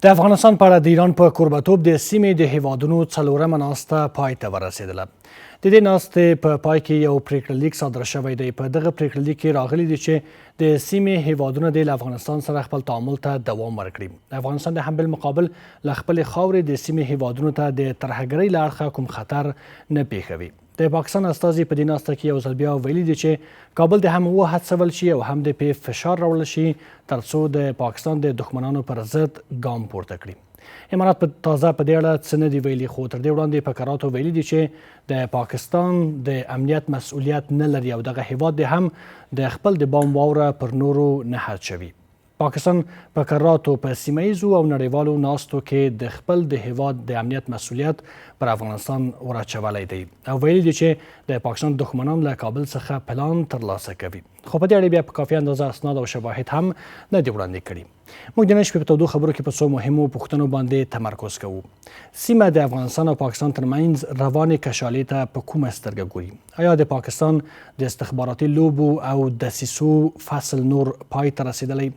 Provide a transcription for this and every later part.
د افغانستان په اړه د ایران په کوربتوب د سیمې د هیوادونو څلورمه ناسته پای ته ورسېدله. د دې ناستې په پای کې یو پریکړه لیک صادر شوی دی. په دغه پریکړه لیک کې راغلي دي چې د سیمې هیوادونه دې له افغانستان سره خپل تعامل ته دوام ورکړي. افغانستان د هم بالمقابل له خپلې خاورې د سیمې هیوادونو ته د ترهګرۍ له اړخه کوم خطر نه پیښوي. د پاکستان استازي په دې ناسته کې یو ځل بیا ویلي دي چې کابل دې هم وهڅول شي او هم دې پې فشار راوړل شي ترڅو د پاکستان د دښمنانو پر ضد ګام پورته کړي. امارات په تازه په دې اړه څه نه دي ویلي، خو تر دې وړاندې په کراتو ویلي دي چې د پاکستان د امنیت مسؤلیت نه لري او دغه هیواد دې هم د خپل د بام واوره پر نورو نه اچوي. پاکستان په کراتو په سیمه ییزو او نړیوالو ناستو کې د خپل د هیواد د امنیت مسؤلیت پر افغانستان وراچولی دی او ویلي دي چې د پاکستان دښمنان له کابل څخه پلان ترلاسه کوي، خو په دې اړه بیا په کافي اندازه اسناد او شواهد هم نه دي وړاندې کړي. موږ د نن شپې په تودو خبرو کې په څو مهمو پوښتنو باندې تمرکز کوو. سیمه د افغانستان او پاکستان ترمنځ روانې کشالې ته په کومه سترګه ګوري؟ آیا د پاکستان د استخباراتي لوبو او دسیسو فصل نور پای ته رسیدلی؟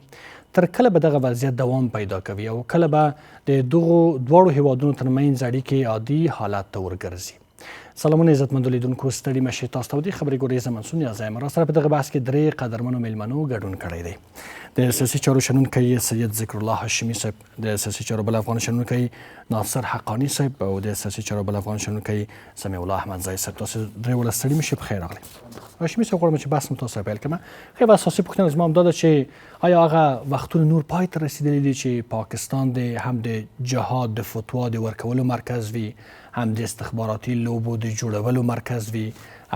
تر کله به دغه وضعیت دوام پیدا کوي او کله به د دغو دواړو هیوادونو ترمنځ اړیکې عادي حالت ته ورګرځي؟ سلامونه عزتمندو لیدونکو، ستړي مشي تاسو ته دې خبرې ګورې. زه منصور نیازی یم. را سره په دغه بحث کې درې قدرمنو میلمنو ګډون کړی دی. د سیاسي چارو شنونکی سید ذکر الله هاشمي صاحب، د سیاسي چارو بل افغان شنونکی ناصر حقانی صاحب او د سیاسي چارو بل افغان شنونکی سمیع الله احمدزی صاحب. تاسو درې وړه ستړي مشي، په خیر راغلی. هاشمي صاحب، غواړم چې بحث مو تاسو سره پیل کړم. خو اساسي پوښتنه زما هم دا ده چې آیا هغه وختونه نور پای ته رسیدلي دي چې پاکستان د هم د جهاد د فتوا د ورکولو مرکز وي، هم د استخباراتي لوبو د جوړولو مرکز وي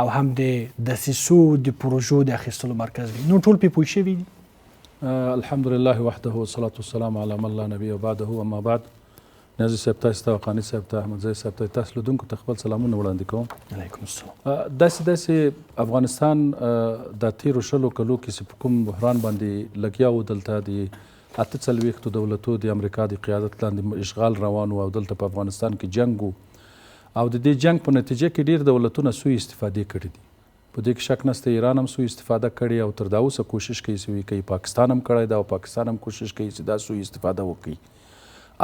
او هم د دسیسو د پروژو د اخیستلو مرکز وي؟ نو ټول پې پوه شوي دي. الحمدلله وحده والصلاة والسلام علی من لا نبی بعده، اما بعد. نیازي صاحب، تاسو ته، قاني صاحب ته، احمدزی صاحب ته، تاسو لیدونکو ته خپل سلامونه وړاندې کوم. علیکم السلام. داسې افغانستان د تیرو 20 کلو کې چې په کوم بحران باندې لګیا و، دلته د 48 دولتو د امریکا د قیادت لاندې اشغال روان و او دلته په افغانستان کې جنګ و او د دې جنګ په نتیجه کې ډیر دولتونه سوء استفادې کړې دي. په دې کې شک نشته ایران هم سوء استفاده کړې او تر دا اوسه کوشش کوي چې ویې کوي. پاکستان هم کړی ده او پاکستان هم کوشش کوي چې دا سوء استفاده وکړي.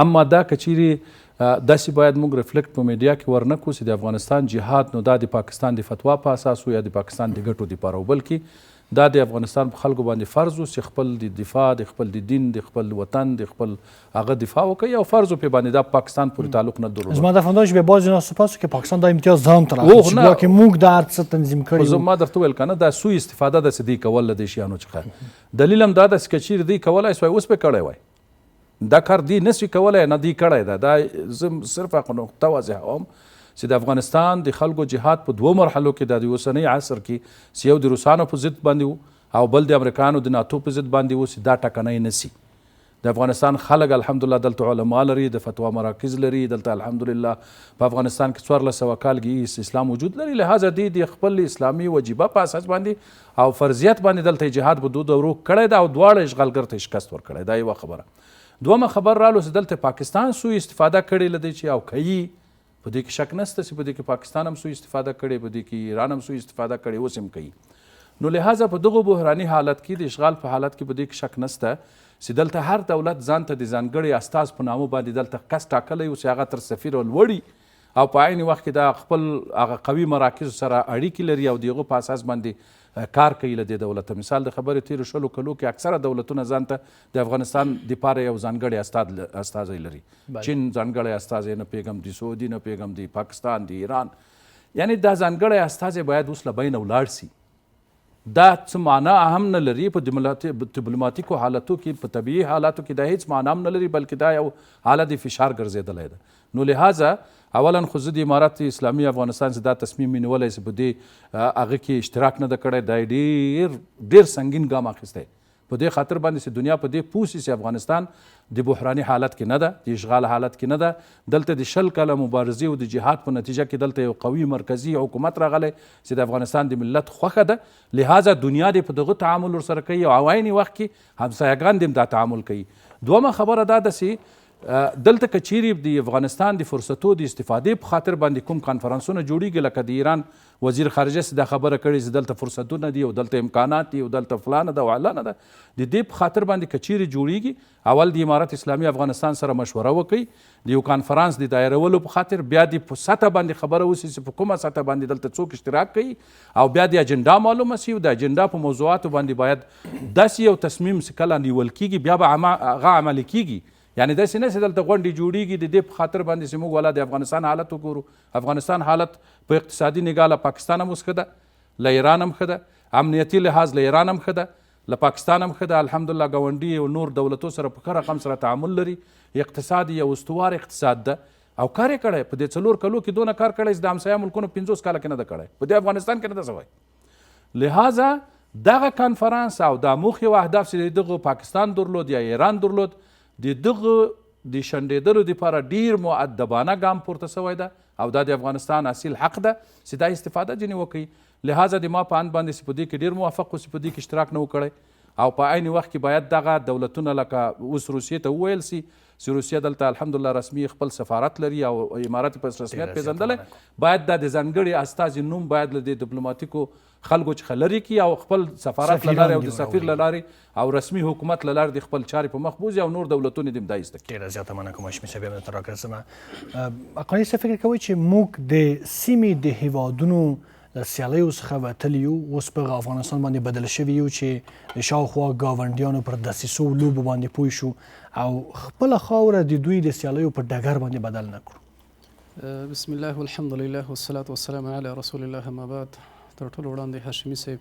اما دا که چیرې داسې باید موږ reflect په میډیا کې ورنه کړو چې د افغانستان جهاد نو دا د پاکستان د فتوا په اساس و یا د پاکستان د ګټو دپاره و، بلکې دا د افغانستان په خلکو باندې فرض و چې خپل د دفاع، د خپل د دین، د خپل وطن، د خپل هغه دفاع وکړي او فرض په باندې دا پاکستان پورې تعلق نه درلود. زما دا فهم چې به بعضې ناستو پاسو کې پاکستان دا امتیاز ځان ته راخلي چې ګواکې موږ دا هر څه تنظیم کړي. خو ما درته وویل که نه، دا سوء استفاده ده چې دوی کول له دې شیانو څخه. دلیل هم دا ده چې که چیرې دوی کولای سوای اوس به کړی وای. دا کار دی نسی کولای، نه دی کړی ده. دا زه صرف هغه نقطه واضح کوم چې د افغانستان د خلکو جهاد په دوو مرحلو کې د اوسنۍ عصر کې چې یو د روسانو په ضد باندې وو او بل د امریکایانو د ناتو په ضد باندې وو، چې دا ټکنۍ نسی. د افغانستان خلک الحمدلله دلته علما لري، د فتوا مراکز لري، دلته الحمدلله په افغانستان کې 1400 کال کې اسلام وجود لري. لهذا دی د خپل اسلامي وجیبه په اساس باندې او فرضیت باندې دلته جهاد په دوو دورو کړی ده او دواړه اشغالګر ته شکست ورکړی. دا یوه خبره. دومه خبر رالو چې دلته پاکستان سوء استفاده کړې له دې چې او کوي، په دې کې شک نشته چې په دې کې پاکستان هم سوء استفاده کړې، په دې کې ایران هم سوء استفاده کړې، اوس هم کوي. نو لهذا په دغه بحراني حالت کې، د اشغال په حالت کې، په دې کې شک نشته چې دلته هر دولت ځان ته د ځانګړي استاز په نامه باندې دلته کس ټاکلی و چې هغه تر سفیر لوړي او په عین وخت کې دا خپل هغه قوي مراکز سره اړیکې لري او د هغو په اساس باندې کار کوي له دې دولته. مثال د خبرې، تېرو 20 کلو کې اکثره دولتونه ځان ته د افغانستان دپاره یو ځانګړی استازی لري. چین ځانګړی استازی نه پوهېږم، د سعودي نه پوهېږم، د پاکستان، د ایران، یعنی دا ځانګړی استازی باید اوس له بینه ولاړ سي. دا څه معنا هم نه لري په دیپلوماتیکو حالتو کې، په طبیعي حالاتو کې دا هیڅ معنا هم نه لري، بلکې دا یو حالت د فشار ګرځېدلی ده. نو لهذا اولا خو زه د امارت اسلامي افغانستان چې دا تصمیم مې نیولی چې په دې هغه کې اشتراک نه ده کړی، دا یې ډېر ډېر سنګین ګام اخیستی په دې خاطر باندې چې دنیا په دې پوه شي چې افغانستان د بحراني حالت کې نه ده، د اشغال حالت کې نه ده. دلته د 20 کاله مبارزې او د جهاد په نتیجه کې دلته یو قوي مرکزي حکومت راغلی چې د افغانستان د ملت خوښه ده. لهذا دنیا دې په دغه تعامل ورسره کوي او عین وخت کې همسایهګان دې هم دا تعامل کوي. دومه خبره دا ده چې دلته که چیرې د افغانستان د فرصتو د استفادې په خاطر باندې کوم کانفرانسونه جوړیږي، لکه د ایران وزیر خارجه چې دا خبره کړې چې دلته فرصتونه دي او دلته امکانات دي او دلته فلانه ده او علانه ده، د دې په خاطر باندې که چیرې جوړیږي، اول د امارت اسلامي افغانستان سره مشوره وکړي د یو کانفرانس د دایرولو په خاطر، بیا د په سطح باندې خبره وشي چې په کومه سطح باندې دلته څوک اشتراک کوي، او بیا د اجنډا معلومه شي، او د اجنډا په موضوعاتو باندې باید داسې یو تصمیم چې کله نیول کیږي بیا به هغه عملي کیږي. یعنی داسې نه چې دلته غونډې جوړیږي د دې په خاطر باندې چې موږ ولا د افغانستان حالت وګورو. افغانستان حالت په اقتصادي نګاه له پاکستان هم اوس ښه ده، له ایران هم ښه ده، امنیتي لحاظ له ایران هم ښه ده، له پاکستان هم ښه ده، الحمدلله ګاونډي او نور دولتو سره په ښه رقم سره تعامل لري، اقتصاد یو استوار اقتصاد ده او کار یې کړی. په دې 4 کلو کې دونه کار کړی چې د همسایه ملکونو 50 کاله کې نه ده کړی، په دې افغانستان کې نه ده سوی. لهذا دغه کانفرانس او دا موخې او اهداف چې دغه پاکستان درلود یا ایران درلود، د دغه د شنډېدلو دپاره ډیر مؤدبانه ګام پورته سوی ده، او دا د افغانستان اصیل حق ده چې دا استفاده ځینې وکړي. لهذا د ما په اند باندې چې په دې کې ډیر موافق و چې په دې کې اشتراک نه وکړي، او په عین وخت کې باید دغه دولتونه لکه اوس روسیې ته وویل سي چې روسیه دلته الحمدلله رسمي خپل سفارت لري او امارت په رسمیت پېژندلی، باید دا د ځانګړي استازي نوم باید له دې دیپلوماتیکو خلکو څخه لرې کړي او خپل سفارت له لارې او د سفیر له لارې او رسمي حکومت له لارې د خپل چارې په مخ بوځي او نور دولتونه دې هم دا ایسته کړي. ډېره زیاته مننه کوم هاشمي صاحب، بیا به درته راګرځم. حقاني صاحب، فکر کوئ چې موږ د سیمې د هیوادونو له سیالیو څخه وتلي یو، اوس په افغانستان باندې بدل شوي یو چې د شاوخوا ګاونډیانو پر دسیسو لوبو باندې پوه شو او خپله خاوره د دوی د سیالیو په ډګر باندې بدل نه کړو؟ بسم الله والحمد لله والصلاة والسلام علی رسول الله اما بعد. تر ټولو وړاندې هاشمي صاحب،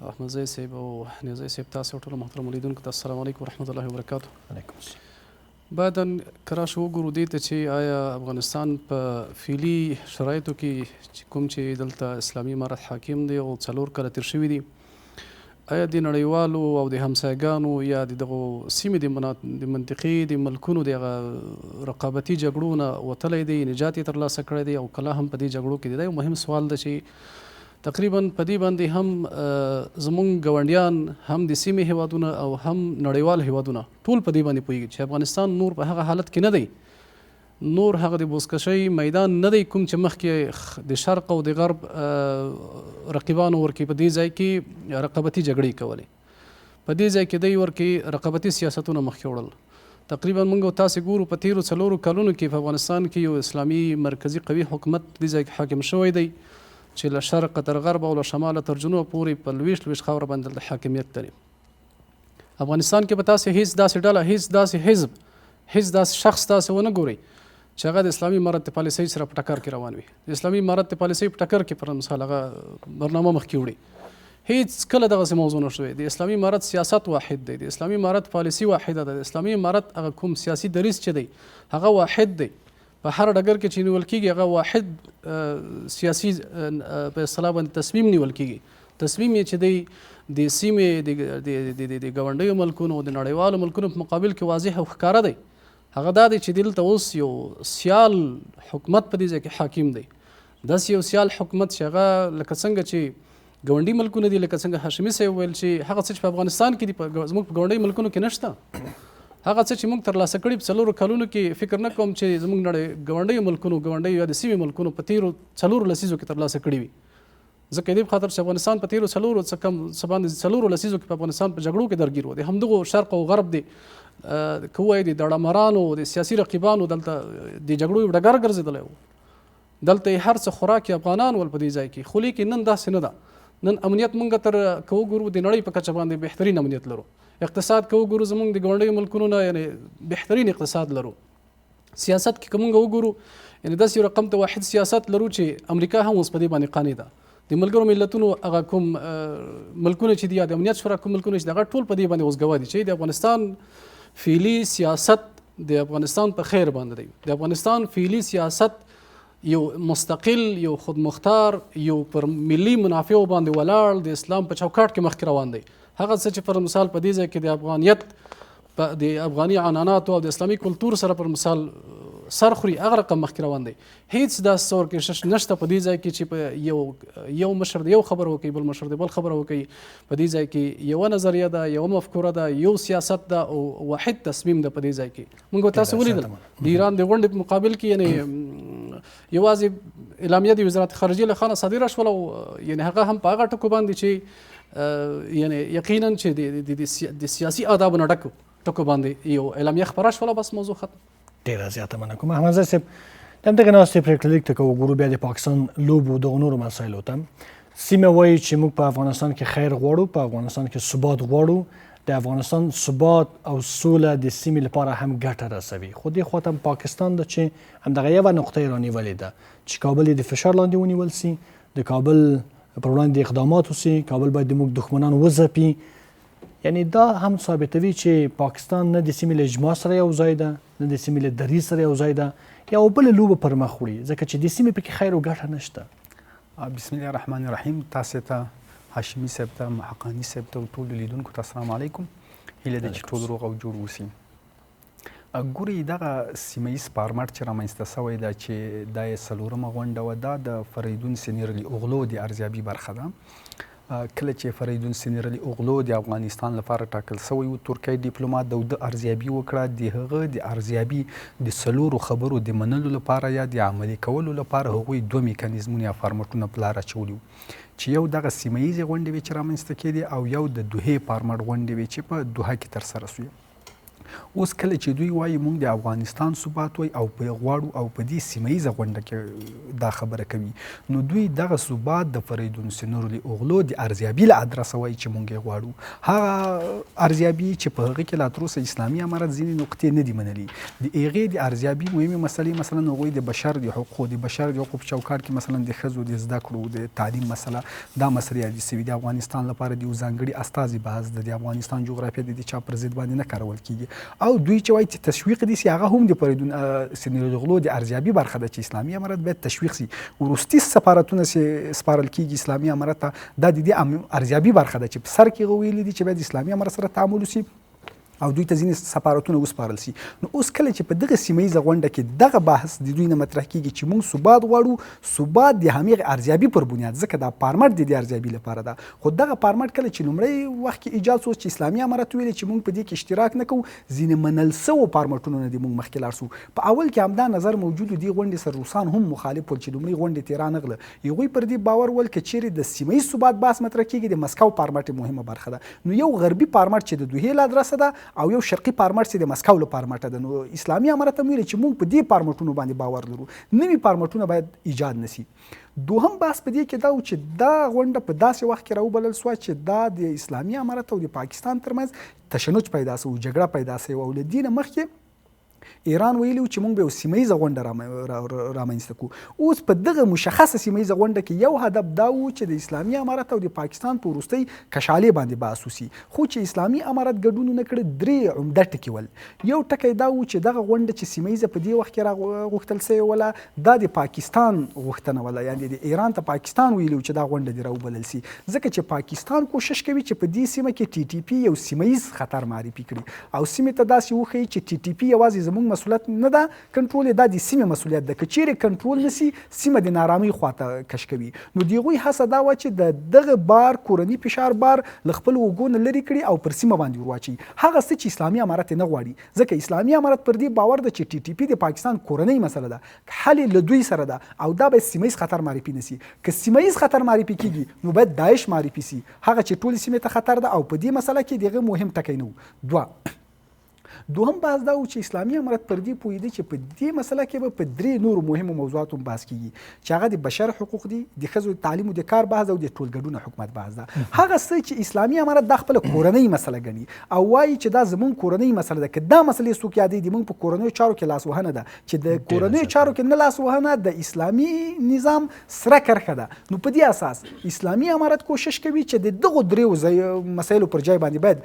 احمدزی صاحب او نیازی صاحب، تاسو ټولو محترمو لیدونکو ته السلام علیکم ورحمت الله وبرکاته. علیکم السلام. بعداً که راشو وګورو دې ته چې آیا افغانستان په فعلي شرایطو کې چې کوم چې دلته اسلامي امارت حاکم دی او 4 کاله تېر شوي دي، آیا د نړیوالو او د همسایګانو یا د دغو سیمې د منطقې د ملکونو د هغه رقابتي جګړو نه وتلی دی، نجات یې ترلاسه کړی دی او کله هم په دې جګړو کې دی؟ دا یو مهم سوال دی چې تقریبا په دې باندې هم زموږ ګاونډیان، هم د سیمې هیوادونه او هم نړیوال هیوادونه ټول په دې باندې پوهیږي چې افغانستان نور په هغه حالت کې نه دی، نور هغه د بوزکشۍ میدان نه دی کوم چې مخکې د شرق او د غرب رقیبانو ورکې په دې ځای کې رقابتي جګړې کولې، په دې ځای کې دی ورکې رقابتي سیاستونه مخکې وړل. تقریبا موږ او تاسې ګورو په تیرو 4 کلونو کې په افغانستان کې یو اسلامي مرکزي قوي حکومت په دې ځای کې حاکم شوی دی چې له شرقه تر غربه او له شماله تر جنوبه پورې په لویشت لویشت خاوره باندې دلته حاکمیت لري. افغانستان کې به تاسې هیڅ داسې ډله، هیڅ داسې حزب، هیڅ داسې شخص تاسې ونه ګورئ چې هغه د اسلامي امارت د پالیسۍ سره په ټکر کې روان وي. د اسلامي امارت د پالیسۍ په ټکر کې پر مثال هغه برنامه مخکې وړي، هیڅ کله دغسې موضوع نه شوې. د اسلامي امارت سیاست واحد دی، د اسلامي امارت پالیسي واحده ده، د اسلامي امارت هغه کوم سیاسي دریځ چې دی هغه واحد دی، په هر ډګر کې چې نیول کېږي هغه واحد سیاسي په اصطلاح باندې تصمیم نیول کېږي. تصمیم یې چې دی د سیمې د ګاونډیو ملکونو د نړیوالو ملکونو په مقابل کې واضح او ښکاره دی. هغه دا دی چې دلته اوس یو سیال حکومت په دې ځای کې حاکم دی، داسې یو سیال حکومت چې هغه لکه څنګه چې ګاونډي ملکونه دي، لکه څنګه هاشمي صاحب ویل چې هغه څه چې په افغانستان کې دي زموږ په ګاونډیو ملکونو کې نشته، هغه څه چې موږ ترلاسه کړي په 4 کلونو کې فکر نه کوم چې زموږ نړۍ ګاونډیو ملکونو، ګاونډیو یا د سیمې ملکونو په تیرو 4 لسیزو کې ترلاسه کړي وي. ځکه دې په خاطر چې افغانستان په تیرو 4 څه کم څه باندې 4 لسیزو کې په افغانستان په جګړو کې درګیر و، د همدغو شرق او غرب دی که ووایو د دړهمارانو د سیاسي رقیبانو دلته د جګړو یو ډګر ګرځېدلی و، دلته یې هر څه خوراک افغانان ول په دې ځای کې. خو لیکن نن داسې نه ده. نن امنیت مونږ تر که وګورو د نړۍ په کچه باندې بهترین امنیت لرو، اقتصاد که وګورو زمونږ د ګاونډیو ملکونو نه یعنې بهترین اقتصاد لرو، سیاست کې که مونږ وګورو یعنې داسې یو رقم ته واحد سیاست لرو چې امریکا هم اوس په دې باندې قانع ده. د ملګرو ملتونو هغه کوم ملکونه چې دي یا د امنیت شورا کوم ملکونه چې دي هغه ټول په دې باندې اوس ګواه دي چې د افغانستان فعلي سیاست د افغانستان په خیر باندې دی. د افغانستان فعلي سیاست یو مستقل، یو خودمختار، یو پر ملي منافعو باندې ولاړ د اسلام په چوکاټ کې مخکې روان دی. هغه څه چې پر مثال په دې ځای کې د افغانیت د افغاني عنعناتو او د اسلامي کلتور سره پر مثال سر خوري هغه رقم مخکې روان دی. هیڅ داسې څه ورکشش نشته په دې ځای کې چې په یو مشر دی یو خبره وکړي، بل مشر دی بل خبره وکړي. په دې ځای کې یوه نظریه ده، یوه مفکوره ده، یو سیاست ده او واحد تصمیم ده. په دې ځای کې موږ تاسو ولیدل د ایران د غونډې په مقابل کې، یعنی یوازې اعلامیه د وزارت خارجه له خانه صادره شول او یعنی هغه هم په هغه ټکو باندې چې یعنی یقینا چې د سیاسي آدابو نه ډکو ټکو باندې یو اعلامیه خپره شوله، بس موضوع ختم. ډېره زیاته مننه کوم احمدزی صاحب. د همدغې ناستې پرېکړه لیک ته که وګورو بیا د پاکستان لوبو دغو نورو مسایلو ته، سیمه وایي چې موږ په افغانستان کې خیر غواړو، په افغانستان کې ثبات غواړو، د افغانستان ثبات او سوله د سیمې لپاره هم ګټه رسوي. خو دې خواته هم پاکستان ده چې همدغه یوه نقطه یې رانیولې ده چې کابل یې د فشار لاندې ونیول سي، د کابل پر وړاندې اقدامات وسي، کابل باید د موږ دښمنان وځپي. یعنی دا هم ثابتوي چې پاکستان نه د سیمې له اجماع سره یو ځای ده، نه د سیمې له دریځ سره یو ځای ده، یو بله لوبه پر مخ وړي، ځکه چې د سیمې پکې خیر او ګټه نشته. بسم الله الرحمن الرحیم. تاسو ته، هاشمي صاحب ته، حقاني صاحب ته او ټولو لیدونکو ته السلام علیکم. هیله ده چې ټول روغ او جوړ اوسئ. ګورئ دغه سیمه ییز فارمټ چې رامنځته سوی ده چې دا یې څلورمه غونډه وه، دا د فریدون سینیرلي اوغلو د ارزیابي برخه ده. کله چې فریدون سینیرلي اوغلو د افغانستان لپاره ټاکل سوی و، ترکی ډیپلومات د ده ارزیابي وکړه. د هغه د ارزیابي د څلورو خبرو د منلو لپاره یا د عملي کولو لپاره هغوی دوه میکانیزمونه یا فارمټونه په لار اچولي وو، چې یو دغه سیمه ییزې غونډې وې چې رامنځته کېدې او یو د دوحې فارمټ غونډې وې چې په دوحه کې ترسره سوې. اوس کله چې دوی وایي مونږ د افغانستان ثبات وای او په غواړو او په دې سیمه ییزه غونډه کې دا خبره کوي، نو دوی دغه ثبات د فریدون سینورلي اوغلو د ارزیابي له ادرسه وایي چې مونږ یې غواړو. هغه ارزیابي چې په هغه کې لا تر اوسه اسلامي امارت ځینې نقطې نه دي منلي. د هغې د ارزیابي مهمې مسلې مثلا هغوی د بشر د حقوقو، د بشر د حقوقو په چوکاټ کې مثلا د ښځو د زده کړو د تعلیم مسله، دا مسلې یادې سوي. د افغانستان لپاره د یو ځانګړي استازي بحث ده، د افغانستان جغرافیه د چا پر ضد باندې نه کارول کیږي. او دوی چې وایي چې تشویق دي سي، هغه هم د فریدون سینیرغلو د ارزیابي برخه ده چې اسلامي امارت باید تشویق سي. وروستي سفارتونه چې سپارل کیږي اسلامي امارت ته، دا د دې ارزیابي برخه ده چې په سر کې ویلي دي چې باید اسلامي امارت سره تعامل وسي او دوی ته ځینې سفارتونه وسپارل سي. نو اوس کله چې په دغه سیمه ییزه غونډه کې دغه بحث د دوی نه مطرح کیږي چې موږ ثبات غواړو، ثبات د همغې ارزیابي پر بنیاد، ځکه دا فارمټ د دې ارزیابي لپاره ده. خو دغه فارمټ کله چې لومړی وخت کې ایجاد سو چې اسلامي امارت ویلې چې موږ په دې کې اشتراک نه کوو، ځینې منل سوو فارمټونو نه دې موږ مخکې لاړ سو. په اول کې همدا نظر موجود و، دې غونډې سره روسان هم مخالف ول چې لومړۍ غونډې ته رانغله. هغوی پر دې باور ول که چیرې د سیمه ییز ثبات بحث مطرح کیږي، د مسکو فارمټ مهمه برخه ده. نو یو غربي فارمټ چې د دوحې له ادرسه ده او یو شرقي فارمټ چې د مسکو له فارمټه ده. نو اسلامي امارت هم ویلي چې موږ په دې فارمټونو باندې باور لرو، نوي فارمټونه باید ایجاد نه سي. دوهم بحث په دې کې دا و چې دا غونډه په داسې وخت کې راوبلل سوه چې دا د اسلامي امارت او د پاکستان ترمنځ تشنج پیدا سو، جګړه پیدا سوه او له دې نه مخکې ایران ویلي و چې موږ به یو سیمه ییزه غونډه رامنځته کړو. اوس په دغه مشخصه سیمه ییزه غونډه کې یو هدف دا و چې د اسلامي امارت او د پاکستان په وروستۍ کشالې باندې بحث وسي، خو چې اسلامي امارت ګډون ونه کړ، درې عمده ټکي ول. یو ټکی دا و چې دغه غونډه چې سیمه ییزه په دې وخت کې راغوښتل سوې وله، دا د پاکستان غوښتنه وله، یعنې د ایران ته پاکستان ویلي و چې دا غونډه دې راوبلل سي، ځکه چې پاکستان کوشش کوي چې په دې سیمه کې ټي ټي پي یو سیمه ییز خطر معرفي کړي او سیمې ته داسې وښیي چې ټي ټي پي یوازې زموږ مسؤلیت نه ده کنټرول، دا د سیمې مسؤلیت ده، که چیرې کنټرول نه سي سیمه د نارامۍ خواته کش کوي. نو د هغوی هڅه دا وه چې د دغه بار کورني فشار بار له خپلو اوږو نه لرې کړي او پر سیمه باندې ورواچوي، هغه څه چې اسلامي امارت یې نه غواړي، ځکه اسلامي امارت پر دې باور ده چې ټي ټي پي د پاکستان کورنۍ مسله ده، حل یې له دوی سره ده او دا باید سیمه ییز خطر معرفي نه سي. که سیمه ییز خطر معرفي کیږي نو باید داعش معرفي سي، هغه چې ټولې سیمې ته خطر ده او په دې مسله کې د هغه مهم ټکی نه و. دوهم بحث دا و چې اسلامي امارت پر دې پوهېده چې په دې مسله کې به په درې نورو مهمو موضوعاتو هم بحث کیږي چې هغه د بشر حقوق دي، د ښځو د تعلیم او د کار بحث او د ټولګډونه حکومت بحث ده. هغه څه چې اسلامي امارت دا خپله کورنۍ مسله ګڼي او وایي چې دا زموږ کورنۍ مسله ده، که دا مسلې څوک یادوي د موږ په کورنیو چارو کې لاسوهنه ده، چې د کورنیو چارو کې نه لاسوهنه د اسلامي نظام سره کرښه ده. نو په دې اساس اسلامي امارت کوشش کوي چې د دغو دریو مسایلو پر ځای باندې باید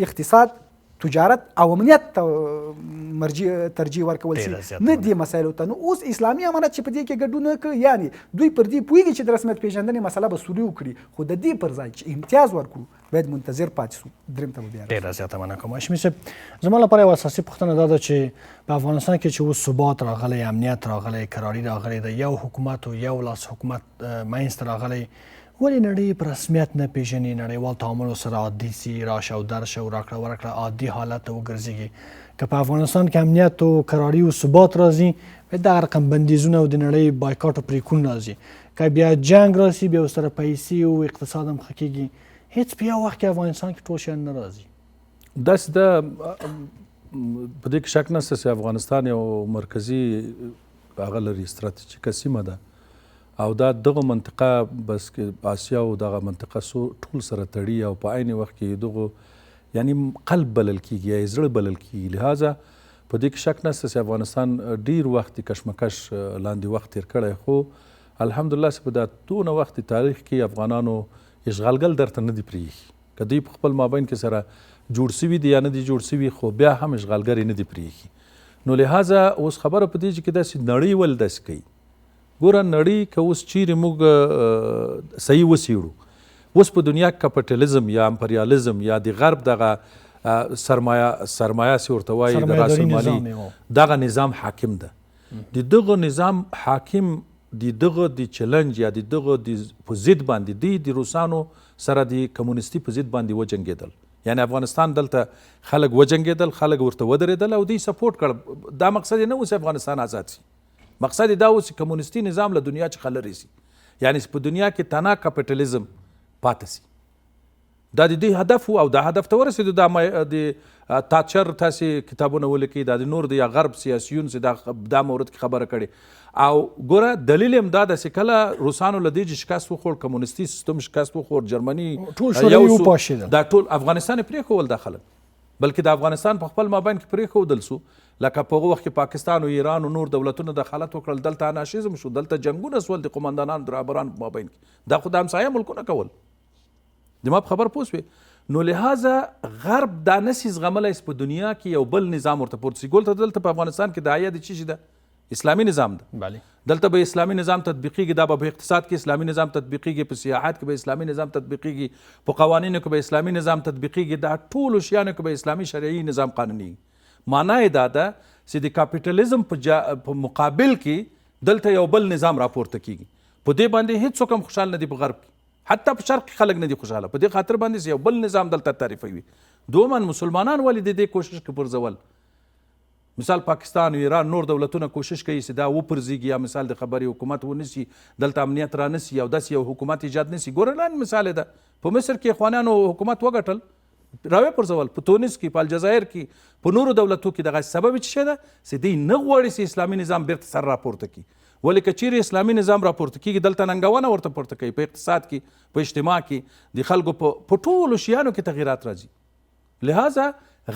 اقتصاد، تجارت او امنیت ته مرجع ترجیح ورکول شي، نه دې مسایلو ته. نو اوس اسلامي امارت چې په دې کې ګډون وکړ، یعنی دوی پر دې پوهېږي چې د رسمیت پیژندنې مسله به سولې وکړي، خو د دې پر ځای چې امتیاز ورکړو باید منتظر پاتې شو. دریم ته به بیا ډېره زیاته مننه کوم هاشمي صاحب. زما لپاره یوه اساسي پوښتنه دا ده چې په افغانستان کې چې اوس ثبات راغلی، امنیت راغلی، کراري راغلی ده، یو حکومت او یو لاس حکومت منځته راغلی، ولې نړۍ په رسمیت نه پیژني؟ نړیوال تعامل سره عادي سي، راشه او درشه او راکړه ورکړه عادي حالت ته وګرځېږي. که په افغانستان کې امنیت او کراري او ثبات راځي، دغه رقم بندیزونه او د نړۍ بایکاټ او پرېکون راځي. که بیا جنګ راسي، بیا ورسره پیسې او اقتصاد هم ښه کېږي. هیڅ په یو وخت کې افغانستان کې ټول شیان نه راځي. داسې ده، په دې کې شک نشته چې افغانستان یو مرکزي هغه لري، ستراتیژیکه سیمه ده، او دا دغه منطقه بس کې آسیا او دغه منطقه سو ټول سره تړي، او په عین وخت کې دغه یعنی قلب بلل کیږي یا زړه بلل کیږي. لهذا په دې کې شک نشته چې افغانستان ډیر وخت د کشمکش لاندې وخت تیر کړی، خو الحمدلله چې په دا دونه وخت تاریخ کې افغانانو اشغالګل درته نه دي پرېښي. که دوی په خپل مابین کې سره جوړ سوي دي یا نه دي جوړ سوي، خو بیا هم اشغالګر یې نه دي پرېښي. نو لهذا اوس خبره په دې چې داسې نړۍ ولې داسې کوي؟ ګوره نړۍ که اوس چیرې موږ صحیح وڅېړو، اوس په دنیا کې کپټالیزم یا امپریالیزم یا د غرب دغه سرمایه چې ورته وایي، د راس المالي دغه نظام حاکم ده. د دغه نظام حاکم د دغه د چلنج یا د دغه د په ضد باندې دی د روسانو سره د کمونیستي په ضد باندې وجنګېدل. یعنی افغانستان دلته خلک وجنګېدل، خلک ورته ودرېدل او دوی سپورټ کړ. دا مقصد یې نه و چې افغانستان آزاد شي، مقصد یې دا و چې کمونیستي نظام له دنیا څخه لرې شي، یعنی په دنیا کې تنها کپټالیزم پاتې شي. دا د دوی هدف و او دا هدف ته ورسېدو. دا د تاچر تاسې کتابونه ولیکئ، دا د نور د یا غرب سیاسیون چې دا مورد کې خبره کړې. او ګوره دلیل هم دا ده چې کله روسانو له دې چې شکست وخوړ، کمونیستي سیستم شکست وخوړ، جرمني ټول شوروي وپاشېدل، دا ټول افغانستان یې پرېښول دا خلک، بلکې د افغانستان په خپل مابین کې پرېښودل سو. لکه په هغه وخت کې پاکستان او ایران او نور دولتونه دخالت وکړل، دلته انارشیزم شو، دلته جنګونه سول د قومندانانو د رهبرانو په مابین کې. دا خو د همسایه ملکونه کول، د ما په خبر پوه سوې. نو لهذا غرب دا نسي زغملی چې په دنیا کې یو بل نظام ورته پورته سي. ګولته دلته په افغانستان کې داعیه د څه شي ده؟ اسلامي نظام ده. دلته به اسلامي نظام تطبیقیږي، دا به په اقتصاد کې اسلامي نظام تطبیقیږي، په سیاحت کې به اسلامي نظام تطبیقیږي، په قوانینو کې به اسلامي نظام تطبیقیږي، دا ټولو شیانو کې به اسلامي شرعي نظام قانوني. معنا یې دا ده چې د کاپیټالیزم په مقابل کې دلته یو بل نظام راپورته کیږي. په دې باندې هیڅوک هم خوشحال نه دي په غرب کې، حتی په شرق کې خلک نه دي خوشحاله. په دې خاطر باندې یو بل نظام دلته تعریفوي. دومن مسلمانان ولې د دې کوشش کې پرځول؟ مثال پاکستان او ایران نور دولتونه کوشش کوي چې دا وپرځېږي، یا مثال د خبرې حکومت ونیسي، دلته امنیت رانسي او داسې یو حکومت ایجاد نسی. ګوره نن مثال ده، په مصر کې اخوانانو حکومت وګټل، راوې پرځول، په تونس کې، په الجزایر کې، په نورو دولتو کې. دغه سبب څه شی ده؟ چې دوی نه غواړي چې اسلامي نظام بیرته سر راپورته کړي. ولې که چیرې اسلامي نظام راپورته کېږي، دلته ننګونه ورته پورته کوي، په اقتصاد کې، په اجتماع کې، د خلکو په ټولو شیانو کې تغیرات راځي. لهذا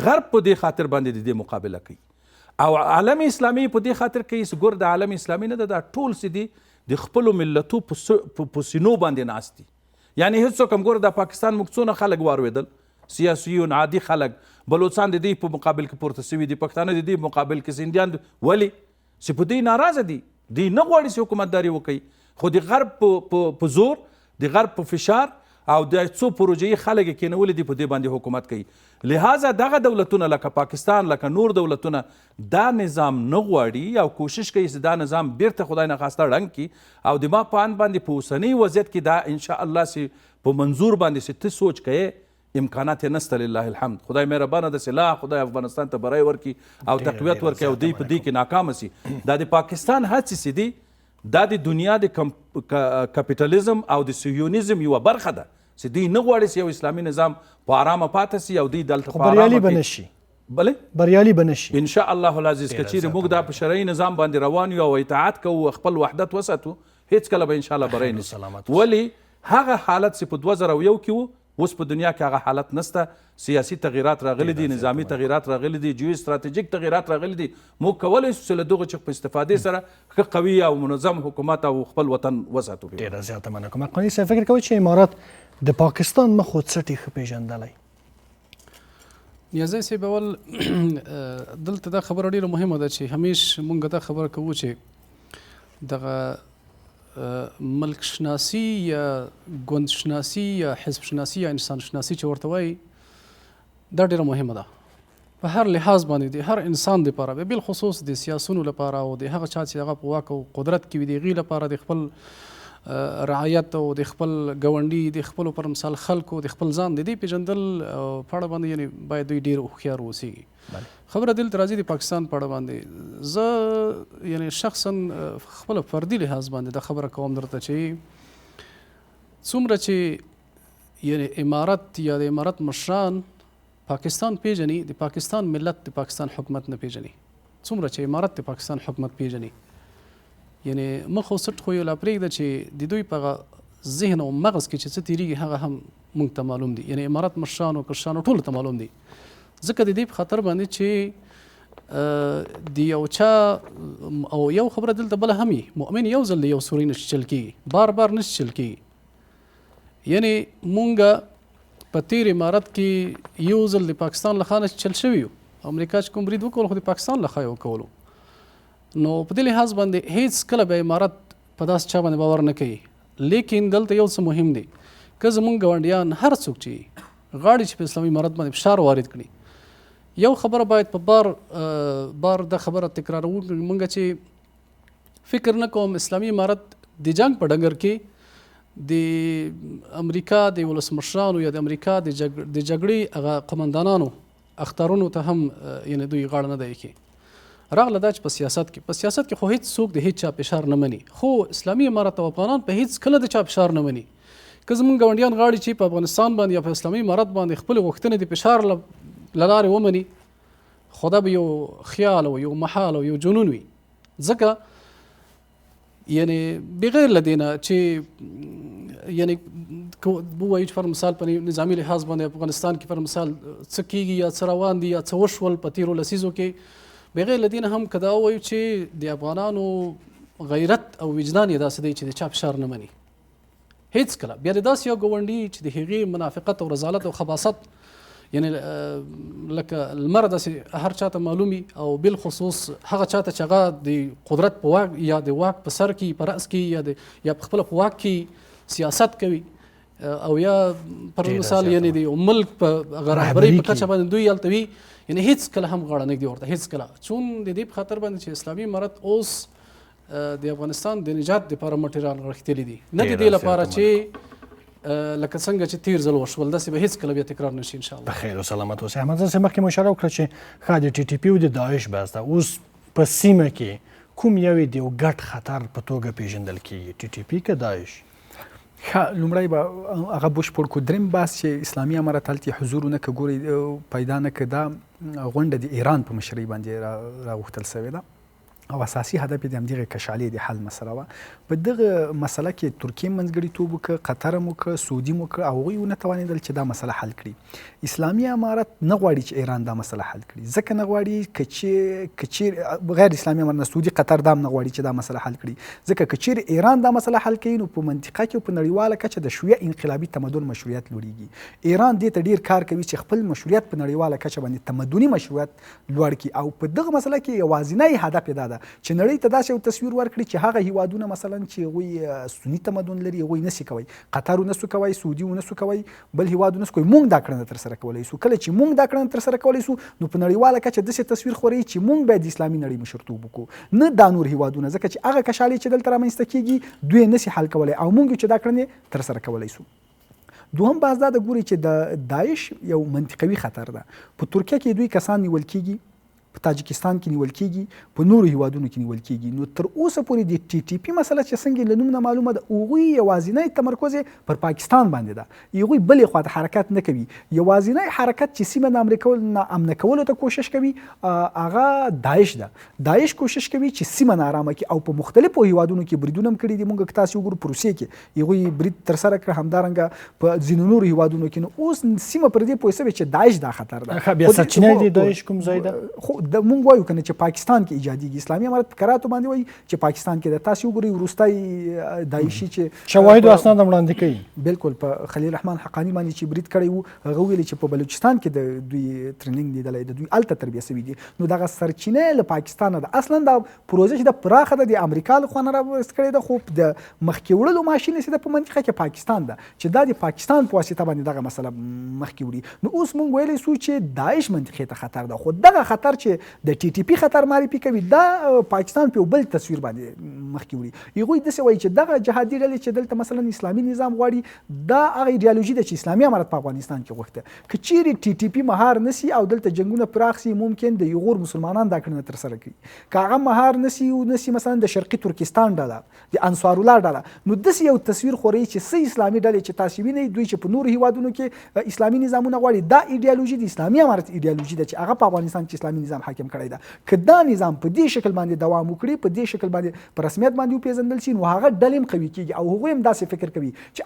غرب په دې خاطر باندې د دې مقابله کوي، او عالم اسلامي په دې خاطر کوي چې ګور د عالم اسلامي نه ده، دا ټول څه دي د خپلو ملتو په سینو باندې ناست دي. یعنی هیڅوک هم ګوره د پاکستان موږ څونه خلک واروېدل، سیاسیون، عادي خلک، بلوڅان د دوی په مقابل کې پورته سوي دي، پښتانه د دوی په مقابل کې، سندیان، ولې چې په دوی ناراضه دي، دوی نه غواړي چې حکومتداري وکړي، خو د غرب په زور، د غرب په فشار او د څو پروژې خلک یې کېنولي دي، په دې باندې حکومت کوي. لهذا دغه دولتونه لکه پاکستان، لکه نور دولتونه دا نظام نه غواړي او کوشش کوي چې دا نظام بیرته خدای نخواسته ړنګ کړي. او د ما په اند باندې په اوسنۍ وضعیت کې دا انشاءالله چې په منظور باندې چې ته سوچ کوې، امکانات یې نشته لله الحمد. خدای مهربانه ده چې لا خدای افغانستان ته بری ورکړي او تقویت ورکړي او دوی په دې کې ناکامه سي. دا د پاکستان هڅې چې دي، دا د دنیا د کپیټالیزم او د سیونیزم یوه برخه ده چې دوی نه غواړي چې یو اسلامي نظام په ارامه پاتې سي او دوی دلته په بریالي به نه شي. بله؟ بریالي به نه شي ان شاء الله العزیز. که چیرې موږ دا په شرعي نظام باندې روان یو او اطاعت کوو، خپل وحدت وساتو، هیڅکله به ان شاء الله بری نه شي. ولې هغه حالت چې په 2001 کې و، اوس په دنیا کې هغه حالت نشته. سیاسي تغیرات راغلي دي، نظامي تغیرات راغلي دي، جیو استراتیژیک تغیرات راغلي دي. موږ کولی شو چې له دغو څخه په استفادې سره ښه قوي او منظم حکومت او خپل وطن وساتو. ډېره زیاته مننه کوم. حقاني صاحب، فکر کوئ چې امارات د پاکستان مخ او څټې ښه پېژندلی؟ نیازی صاحب اول دلته دا خبره ډیره مهمه ده چې همیش مونږ دا خبره کوو چې دغه ملک شناسی یا ګوند شناسی یا حزب شناسی یا انسان شناسی چې ورته وایي دا ډیره مهمه ده په هر لحاظ باندې د هر انسان لپاره به بالخصوص د سیاسونو لپاره او د هغه چا چې هغه په واک او قدرت کې وي د هغې لپاره د خپل رعایت او د خپل ګاونډي د خپل پر مثال خلکو د خپل ځان د دې پیژندل په اړه باندې یعنی باید دوی ډیر هوښیار اوسي. خبره دلته راځي د پاکستان په اړه باندې، زه یعنی شخصا خپل فردي لحاظ باندې دا خبره کوم درته چې څومره چې یعنی امارت یا د امارت مشران پاکستان پیژني، د پاکستان ملت د پاکستان حکومت نه پیژني. څومره چې امارت د پاکستان حکومت پیژني، یعنی مخ او څټ خو یې لا پرېږده چې د دوی په ذهن او مغز کې چې څه تېرېږي هغه هم موږ ته معلوم دي، یعنی امارت مشرانو کشرانو ټولو ته معلوم دي. ځکه د دې په خاطر باندې چې د یو چا او یو خبره دلته بله هم وي، مؤمن یو ځل د یو سوري نه چیچل کېږي، بار بار نه چیچل کېږي. یعنی مونږ په تیر امارت کې یو ځل د پاکستان له خوا نه چیچل شوي یو، امریکا چې کوم برید وکول خو د پاکستان له خوا یې وکولو. نو په دې لحاظ باندې هیڅ کله به امارت په داسې چا باندې باور نه کوي. لیکن دلته یو څه مهم دی، که زمونږ ګاونډیان هر څوک چې غواړي چې په اسلامي امارت باندې فشار وارد کړي، یو خبره باید په بار بار دا خبره تکراروو مونږ چې فکر نه کوم اسلامي امارت د جنګ په ډګر کې د امریکا د ولسمشرانو یا د امریکا د جګړې هغه قومندانانو اخترونو ته هم یعنی دوی غاړه نه دی ایښې. راغله دا چې په سیاست کې، په سیاست کې خو هیڅ څوک د هیڅ چا فشار نه مني، خو اسلامي امارت او افغانان په هیڅ کله د چا فشار نه مني. که زمونږ ګاونډیان غواړي چې په افغانستان باندې یا په اسلامي امارت باندې خپلې غوښتنې د فشار له لارې ومني، خو دا به یو خیال او یو محال او یو جنون وي. ځکه یعنی بغیر له دې نه چې یعنی ووایو چې پر مثال په نظامي لحاظ باندې افغانستان کې پر مثال څه کیږي یا څه روان دي یا څه وشول په تیرو لسیزو کې، بغیر له دې نه هم که دا ووایو چې د افغانانو غیرت او وجدان یې داسې دی چې د چا فشار نه مني هیڅ کله. بیا د داسې یو ګاونډي چې د هغې منافقت او رذالت او خباست یعنی لکه لمر داسې هر چاته معلومي، او بالخصوص هغه چاته چې هغه د قدرت په واک یا د واک په سر کې په رأس کې یا د یا په خپله په واک کې سیاست کوي، او یا پر مثال یعنی د یو ملک په هغه رهبرۍ په کچه باندې دوی هلته وي، یعنی هیڅ کله هم غاړه نه ږدي ورته هیڅ کله. چون د دې په خاطر باندې چې اسلامي امارت اوس د افغانستان د نجات دپاره مټې رانغښتلې دي، نه د دې لپاره چې لکه څنګه چې تیر ځل وشول داسې به هیڅ کله بیا تکرار نشي ان شاء الله. په خیر او سلامت اوسئ. احمد زه مخکې مو اشاره وکړه چې ښه د ټي ټي پي او د داعش بحث ده، اوس په سیمه کې کوم یو د یو ګډ خطر په توګه پیژندل کیږي، ټي ټي پي که داعش؟ ښه، لومړی به هغه بشپړ کړو. دریم بحث چې اسلامي امارت هلته حضور ونه که ګورئ پیدا نه که، دا غونډه د ایران په مشرۍ باندې راغوښتل شوې ده او اساسي هدف یې د همدغې کشالې د حل مسله وه. په دغه مسله کې ترکیې منځګړیتوب وکړ، قطر هم وکړ، سعودي هم وکړ او هغوی ونه توانېدل چې دا مسله حل کړي. اسلامي امارت نه غواړي چې ایران دا مسله حل کړي، ځکه نه غواړي که چېرې غیر اسلامي امارت نه، سعودي قطر دا هم نه غواړي چې دا مسله حل کړي، ځکه که چېرې ایران دا مسله حل کوي نو په منطقه کې او په نړیواله کچه د شیعه انقلابي تمدن مشروعیت لوړیږي. ایران دې ته ډیر کار کوي چې خپل مشروعیت په نړیواله کچه باندې تمدني مشروعیت لوړ کړي او په دغه مسله کې یوازینی هدف یې دا ده چې نړۍ ته داسې یو تصویر ورکړي چې هغه هیوادونه مثلا چې هغوی سني تمدن لري هغوی نسي کوی، قطر ونه سو کوی، سعودي ونه سو کوی، بل هیواد ونه سو کوی، مونږ دا کړنه ترسره کولی سو. کله چې مونږ دا کړنه ترسره کولی سو نو په نړیواله کچه داسې تصویر خوري چې مونږ باید د اسلامي نړۍ مشرتوب وکړو، نه دا نور هیوادونه، ځکه چې هغه کشالې چې دلته رامنځته کیږي دوی نسي حل کولی او مونږ چې دا کړنې ترسره کولی سو. دوهم بحث دا ده ګوري چې د داعش یو منطقوي خطر ده. په ترکیه کې دوی کسان نیول کیږي، په تاجکستان کې نیول کیږي، په نورو هیوادونو کې نیول کیږي. نو تر اوسه پورې د ټي ټي پي مسله چې څنګه له نوم نه معلومه ده، هغوی یوازینی تمرکز یې پر پاکستان باندې ده، هغوی بلې خواته حرکت نه کوي. یوازینی حرکت چې سیمه ناامنه کولو ته کوشش کوي هغه داعش ده. داعش کوشش کوي چې سیمه ناارامه کړي او په مختلفو هیوادونو کې بریدونه هم کړي دي. موږ که تاسې وګورو په روسیې کې هغوی برید ترسره کړ، همدارنګه په ځینو نورو هیوادونو کې. نو اوس سیمه پر دې پوه سوې چې داعش دا خطر ده. ښه، بیا سرچینه د داعش کوم ځای ده؟ خو د مونږ وایو کنه چې پاکستان کې ایجادیږي. اسلامي امارت په کراتو باندې وایي چې پاکستان کې د تاسو وګورئ وروستی داعشي چې شواهد او اسناد وړاندې کوي، بالکل په خلیل الرحمن حقاني باندې چې برید کړی وو، هغه ویل چې په بلوچستان کې د دوی تریننګ لیدلی، د دوی الته تربیه شوي دي. نو دغه سرچینه له پاکستانه ده. اصلا دا پروژه چې د پراخه ده د امریکا له خوا نه راوستل کړې ده، خو د مخکې وړلو ماشین چې ده په منطقه کې پاکستان ده، چې دا د پاکستان په واسطه باندې دغه مسله مخکې وړي. نو اوس مونږ ویلی سو چې داعش منطقې ته خطر ده، خو دغه خطر چې د ټي ټي پي خطر معرفي کوي دا پاکستان په یو بل تصویر باندې مخکې وړي. هغوی داسې وایي چې دغه جهادي ډلې چې دلته مثلا اسلامي نظام غواړي، دا هغه ایډیالوژي ده چې اسلامي امارت په افغانستان کې غوښته. که چیرې ټي ټي پي مهار نسی او دلته جنگونه پراخ سي، ممکن د یغور مسلمانان دا کړنه ترسره کړي. که هغه مهار نسی او نسی مثلا د شرقي ترکستان ډله، د انصار الله ډله، نو داسې یو تصویر خوري چې څه اسلامي ډلې چې تاسې وینئ دوی چې په نورو هیوادونو کې اسلامي نظامونه غواړي، دا ایډیالوژي د اسلامي امارت ایډیالوژي ده چې هغه په افغانستان کې اسلامي نظام حاکم کړی ده. که دا نظام په دې شکل باندې دوام وکړي، په دې شکل باندې په رسمیت باندې وپېژندل شي، نو هغه ډلې هم قوي کېږي او هغوی هم داسې فکر کوي چې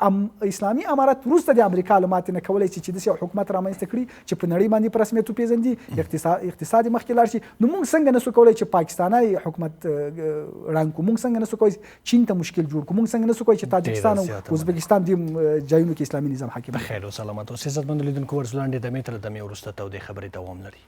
اسلامي امارت وروسته د امریکا له ماتې نه کولی شي چې داسې یو حکومت رامنځته کړي چې په نړۍ باندې په رسمیت وپېژندي، اقتصاد یې مخکې لاړ شي. نو موږ څنګه نسو کولی چې پاکستاني حکومت ړنګ کړو، موږ څنګه نسو کولی چین ته مشکل جوړ کړو، موږ څنګه نسو کولی چې تاجکستان او ازبکستان دې ځایونو کې اسلامي نظام حاکم کړي. بخیر او سلامت اوسئ عزتمندو لیدونکو. ورځ لاندې دمې تر دمې وروسته تودې خبرې دوام لري.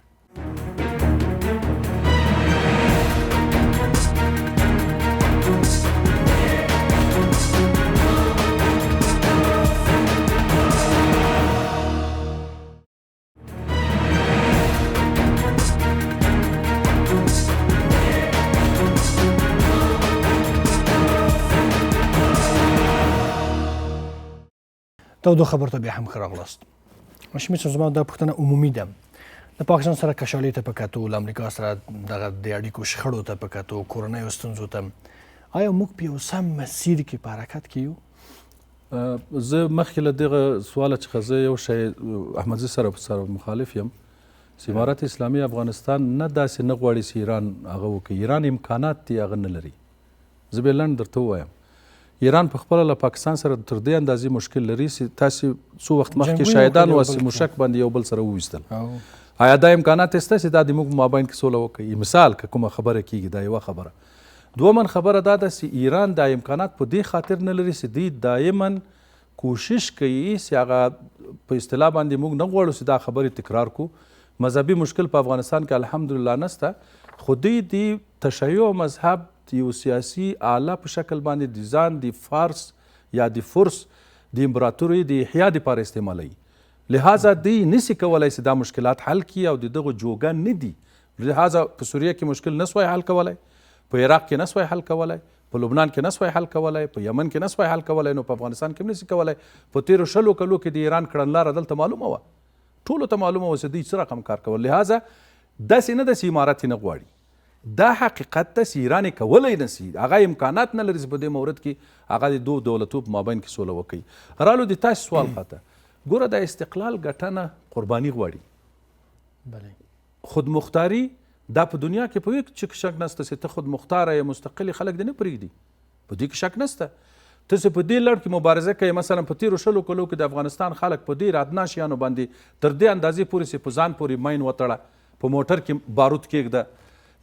تودو خبرو ته بیا هم ښه راغلاست. هاشمي صاحب، زما دا پوښتنه عمومي ده. د پاکستان سره کشالې ته په کتو، له امریکا سره دغه د اړیکو شخړو ته په کتو، کورنیو ستونزو ته، آیا موږ په یو سم مسیر کې په حرکت کې یو؟ زه مخکې له دغه سواله څخه زه یو شی احمدزي سره مخالف یم چې امارت اسلامي افغانستان نه داسې نه غواړي چې ایران هغه وکړي. ایران امکانات دي هغه نه لري. زه به لنډ درته ووایم، ایران په خپله له پاکستان سره تر دې اندازې مشکل لري چې تاسې څو وخت مخکې شاهدان واست چې موشک باندې یو بل سره وویستل. آیا دا امکانات شته چې دا د موږ مابین کې سوله وکړي؟ مثال که کومه خبره کیږي، دا یوه خبره. دومن خبره دا ده چې ایران دا امکانات په دې خاطر نه لري چې دوی دایما کوشش کوي چې هغه په اصطلاح باندې موږ نه غواړو چې دا خبرې تکرار کړو. مذهبي مشکل په افغانستان کې الحمدلله نشته، خو دوی د تشیع مذهب یو سیاسي آله په شکل باندې د ځان د فارس یا د فرس د امپراتوري د احیا دپاره استعمالوي. لهذا دوی نسی کولی چې دا مشکلات حل کړي او د دغو جوګه نه دي. لهذا په سوریه کې مشکل نه سوای حل کولی، په عراق کې نه سوای حل کولی، په لبنان کې نه سوای حل کولی، په یمن کې نه سوای حل کولی، نو په افغانستان کې هم نسی کولی. په تېرو 20 کلو کې د ایران کړنلاره دلته معلومه وه، ټولو ته معلومه وه چې دوی څه رقم کار کول. لهذا داسې نه ده چې امارت یې نه غواړي، دا حقیقت ده چې ایران یې کولی نه سي، هغه امکانات نه لري چې په دې مورد کې هغه د دوو دولتو په مابین کې سوله وکړي. رالو د تاسې سوال خاطر ګوره، د استقلال ګټنه قرباني غواړي، خودمختاري دا په دنیا کې په هېڅ کې شک نشته چې ته خودمختاره یې، مستقلې خلک دې نه پرېږدي، په دې کې شک نشته. ته چې په دې لړ کې مبارزه کوې، مثلا په تېرو 20 کلو کې د افغانستان خلک په دې ادنا شیانو باندې تر دې اندازې پورې چې په ځان پورې ماین وتړه، په موټر کې باروت کېږده،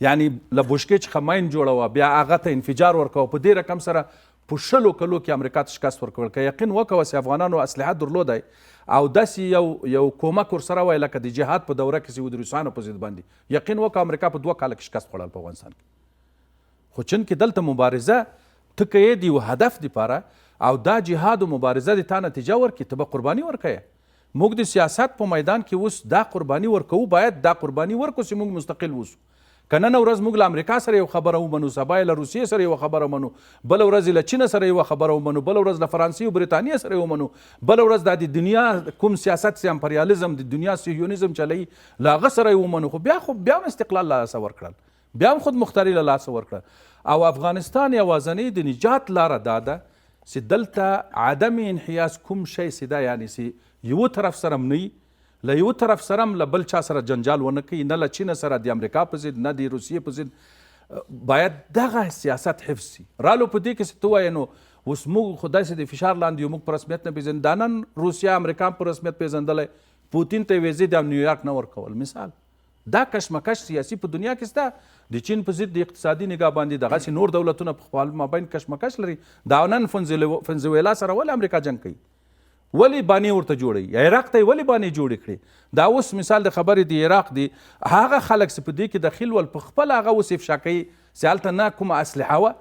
یعنی له بوشکې څخه ماین جوړوه، بیا هغه ته انفجار ورکوه، په دې رقم سره په 20 کلو کې امریکا ته شکست ورکول. که یقین وکوه چې افغانانو اسلحه درلودی او داسې یو کومک ورسره وای لکه د جهاد په دوره کې چې د روسانو په ضد باندې، یقین وکړه امریکا په 2 کاله کې شکست خوړل په افغانستان کې. خو چون کې دلته مبارزه ته کوې د یو هدف دپاره او دا جهاد او مبارزه د تا نتیجه ورکړي، ته به قرباني ورکوې. موږ د سیاست په میدان کې اوس دا قرباني ورکوو، باید دا قرباني ورکړو چې موږ مستقل اوسو. که نن ورځ موږ له امریکا سره یو خبره ومنو، سبا یې له روسیې سره یوه خبره ومنو، بله ورځ یې له چین سره یوه خبره ومنو، بله ورځ له فرانسې او بریتانیا سره ومنو، بله ورځ دا د دنیا کوم سیاست چې امپریالیزم د دنیا صهیونیزم چلوي له هغه سره یې ومنو، خو بیا هم استقلال له لاسه ورکړل، بیا هم خودمختاري له لاسه ورکړل. او افغانستان یوازنۍ د نجات لاره دا ده چې دلته عدم انحیاز کوم شی چې ده، یعنې چې یو طرف سره هم نه وي، له یو طرف سره هم له بل چا سره جنجال ونه کوي، نه له چین سره د امریکا په ضد، نه د روسیې په ضد، باید دغه سیاست حفظ سي. رالو په دې کې چې ته وایې نو اوس موږ خو داسې د فشار لاندې یو، موږ په رسمیت نه پېژنو. دا نن روسیه امریکا هم په رسمیت پېژندلی، پوتین ته یې ویزې د نیویارک نه ورکول، مثال دا کشمکش سیاسي په دنیا کې شته. د چین په ضد د اقتصادي نگاه باندې دغسې نور دولتونه په خپل مابین کشمکش لري. دا نن فنزویلا سره ولې امریکا جنګ کوي؟ ولې بانې ورته جوړوي؟ عراق ته یې ولې بانې جوړې کړې؟ دا اوس مثال د خبرې دی عراق دی، هغه خلک چې په دې کې دخیل ول په خپله هغه اوس افشا کوي چې هلته نه کومه اسلحه وه،